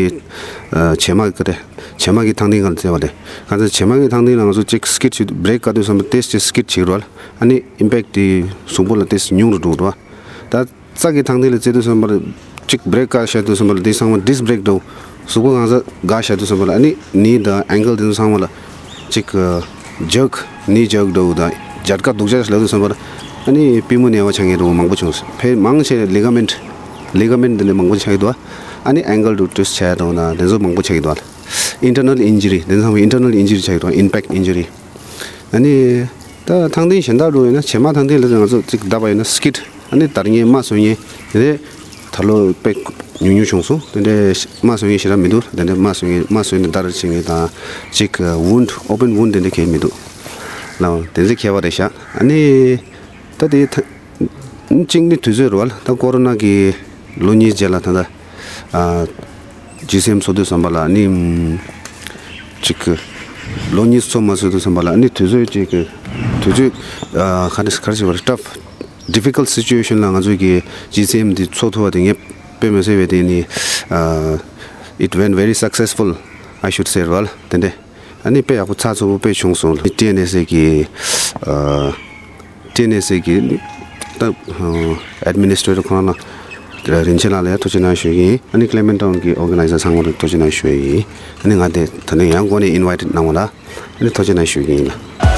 བྱེ་མ་གི་དེ་བྱེ་མ་གི་ཐང་སྟེང་ག་ལ་རྩེ་བ་རེད། གང་ཟེར་བྱེ་མ་གི་ཐང་སྟེང་ལ་ང་ཚོ་ཅིག་སི་ཀིཌ་ཅིག་བྷི་རེག་བཀག་དུས་ཙམ་པ་ཏེས་ཅིག་སི་ཀིཌ་བྱེད་རོལ། ཨ་ནི་ཨིམ་པེག་དེ་གཟུགས་པོ་ལ་ཏེས་ཉུང་རུ་འགྲོ་རོལ། ད་རྩྭ་གི་ཐང་སྟེང་ལ་རྩེ་དུས་ཙམ་པར་གཅིག་བྷི་རེག་བཀག་བཞག་དུས་ཙམ་པར་འདི་ཚང་མ་ཌིསི་བྷི་རེག་འགྲོ། གཟུགས་པོ་གང་ཟག་འགག་བཞག་དུས་ཙམ་པར་ཨ་ནི་ནི་དང་ཨེང་ཀལ་དེ་ཚོ་ཚང་མ་ལ་གཅིག་ཇག་ནི་ཇག་འགྲོ་དང་ཇ་ཀ་སྡུག་ཅག་ལབ་དུས་ཙམ་པར་ཨ་ནི་པུས་མོ་ན་བ་ཆགས་མཁན་འདྲ་མང་པོ་བྱུང་སོང་། ཕལ་མང་ཆེ་ལི་ག་མེན་ཊི་ལི་ག་མེན་ཊི་འདི་ནས་མང་པོ་ཆགས་ཀྱི་འདུག་ཨ་ནི་ཨེང་ཀལ་དུ་ཊུ་ཝིསི་ཊི་བྱས་འགྲོ་ན་དེ་ཚོ་མང་པོ་ཆགས་ཀྱི་འདུག་ཨིན་ཊར་ནལ་ཨིན་ཇུ་རི་དེ་ཚང་མ་ཨིན་ཊར་ནལ་ཨིན་ཇུ་རི་ཆགས་ཀྱི་འདུག་ཨིམ་པེག་ཊི་ཨིན་ཇུ་རི། ཨ་ནི་ད་ཐང་སྟེང་གཞན་དག་འགྲོ་ཡིན་ན་བྱེ་མ་ཐང་སྟེང་ལ་ང་ཚོ་གཅིག་བརྡབས་པ་ཡིན་ན་སི་ཀིཌ་ཨ་ནི་འདར་མཁན་རྨ་བཟོ་མཁན་དེ་ད་ལོ་དཔེ་ཉུང་ཉུང་བྱུང་སོང་། དེ་འདྲའི་རྨ་བཟོ་མཁན་ཞེ་དྲག་མི་འདུག་དེ་འདྲའི་རྨ་བཟོ་མཁན་རྨ་བཟོས་ནས་འདར་བྱེད་མཁན་དང་གཅིག་ཝུན་ཌི་ཨོ་པན་ཝུན་ཌི་དེ་འདྲ་གང་ཡང་མི་འདུག་ལ། དེ་ཚོ་ཁྱད་པར་རེད་ཤག་ཨ་ནི་ད་དེ་ད་གཅིག་ནི་དུས་ཚོད་རེད་བ། ད་ཀོ་རོ་ན་གི་ལོ་གཉིས་རྗེས་ལ་ད་ལྟ་ཨ་ཇི་སི་ཨེམ་ཚོགས་དུས་ཙམ་པ་ལ་ནི་གཅིག་ལོ་གཉིས་ཚོགས་མ་ཚོགས་དུས་ཙམ་པ་ལ་ནི་དུས་ཚོད་ཅིག་དུས་ཚོད་ཨ་ག་རེ་ག་རེ་ཞིག་བ་རེད། ཊབ་ཌི་ཕི་ཁལ་སི་ཊི་སི་ཊུ་ཨེ་ཤན་ལ་ང་ཚོ་གི་ཇི་སི་ཨེམ་འདི་ཚོགས་ཐུབ་པ་དེ་ངས་དཔེ་མི་སྲིད་པའི་དེ་ནི་ཨ་it went very successful, I should say རེད་བ། དེ་འདྲ། ཨ་ནི་དཔེ་ཡག་པོ་ཚགས་ཚུད་པོ་དཔེ་བྱུང་སོང་། ཊི་ཨེན་ཨེས་ཨེ་གི་ཨ་ཊི་ཨེན་ཨེས་ཨེ་གི་ད་ཨ་ཨེཌ་མི་ནི་སི་ཊྲེ་ཊར་ཁོང་རང་ལ་རིན་ཆེན་ལགས་ལ་ཡང་ཐུགས་རྗེ་གནང་ཞུ་གི་ཡིན། ཨ་ནི་ཀླེ་མེན་ཊའུན་གི་ཨོར་ག་ནའི་ཛར་ཚང་མ་ལ་ཐུགས་རྗེ་གནང་ཞུ་ཡི་ཡིན། ཨ་ནི་ང་དེ་ད་ནི་ཡང་སྒོ་ནས་ཨིན་ཝའི་ཊེཌ་གནང་བ་ལ་ཨ་ནི་ཐུགས་རྗེ་གནང་ཞུ་གི་ཡིན་ལ།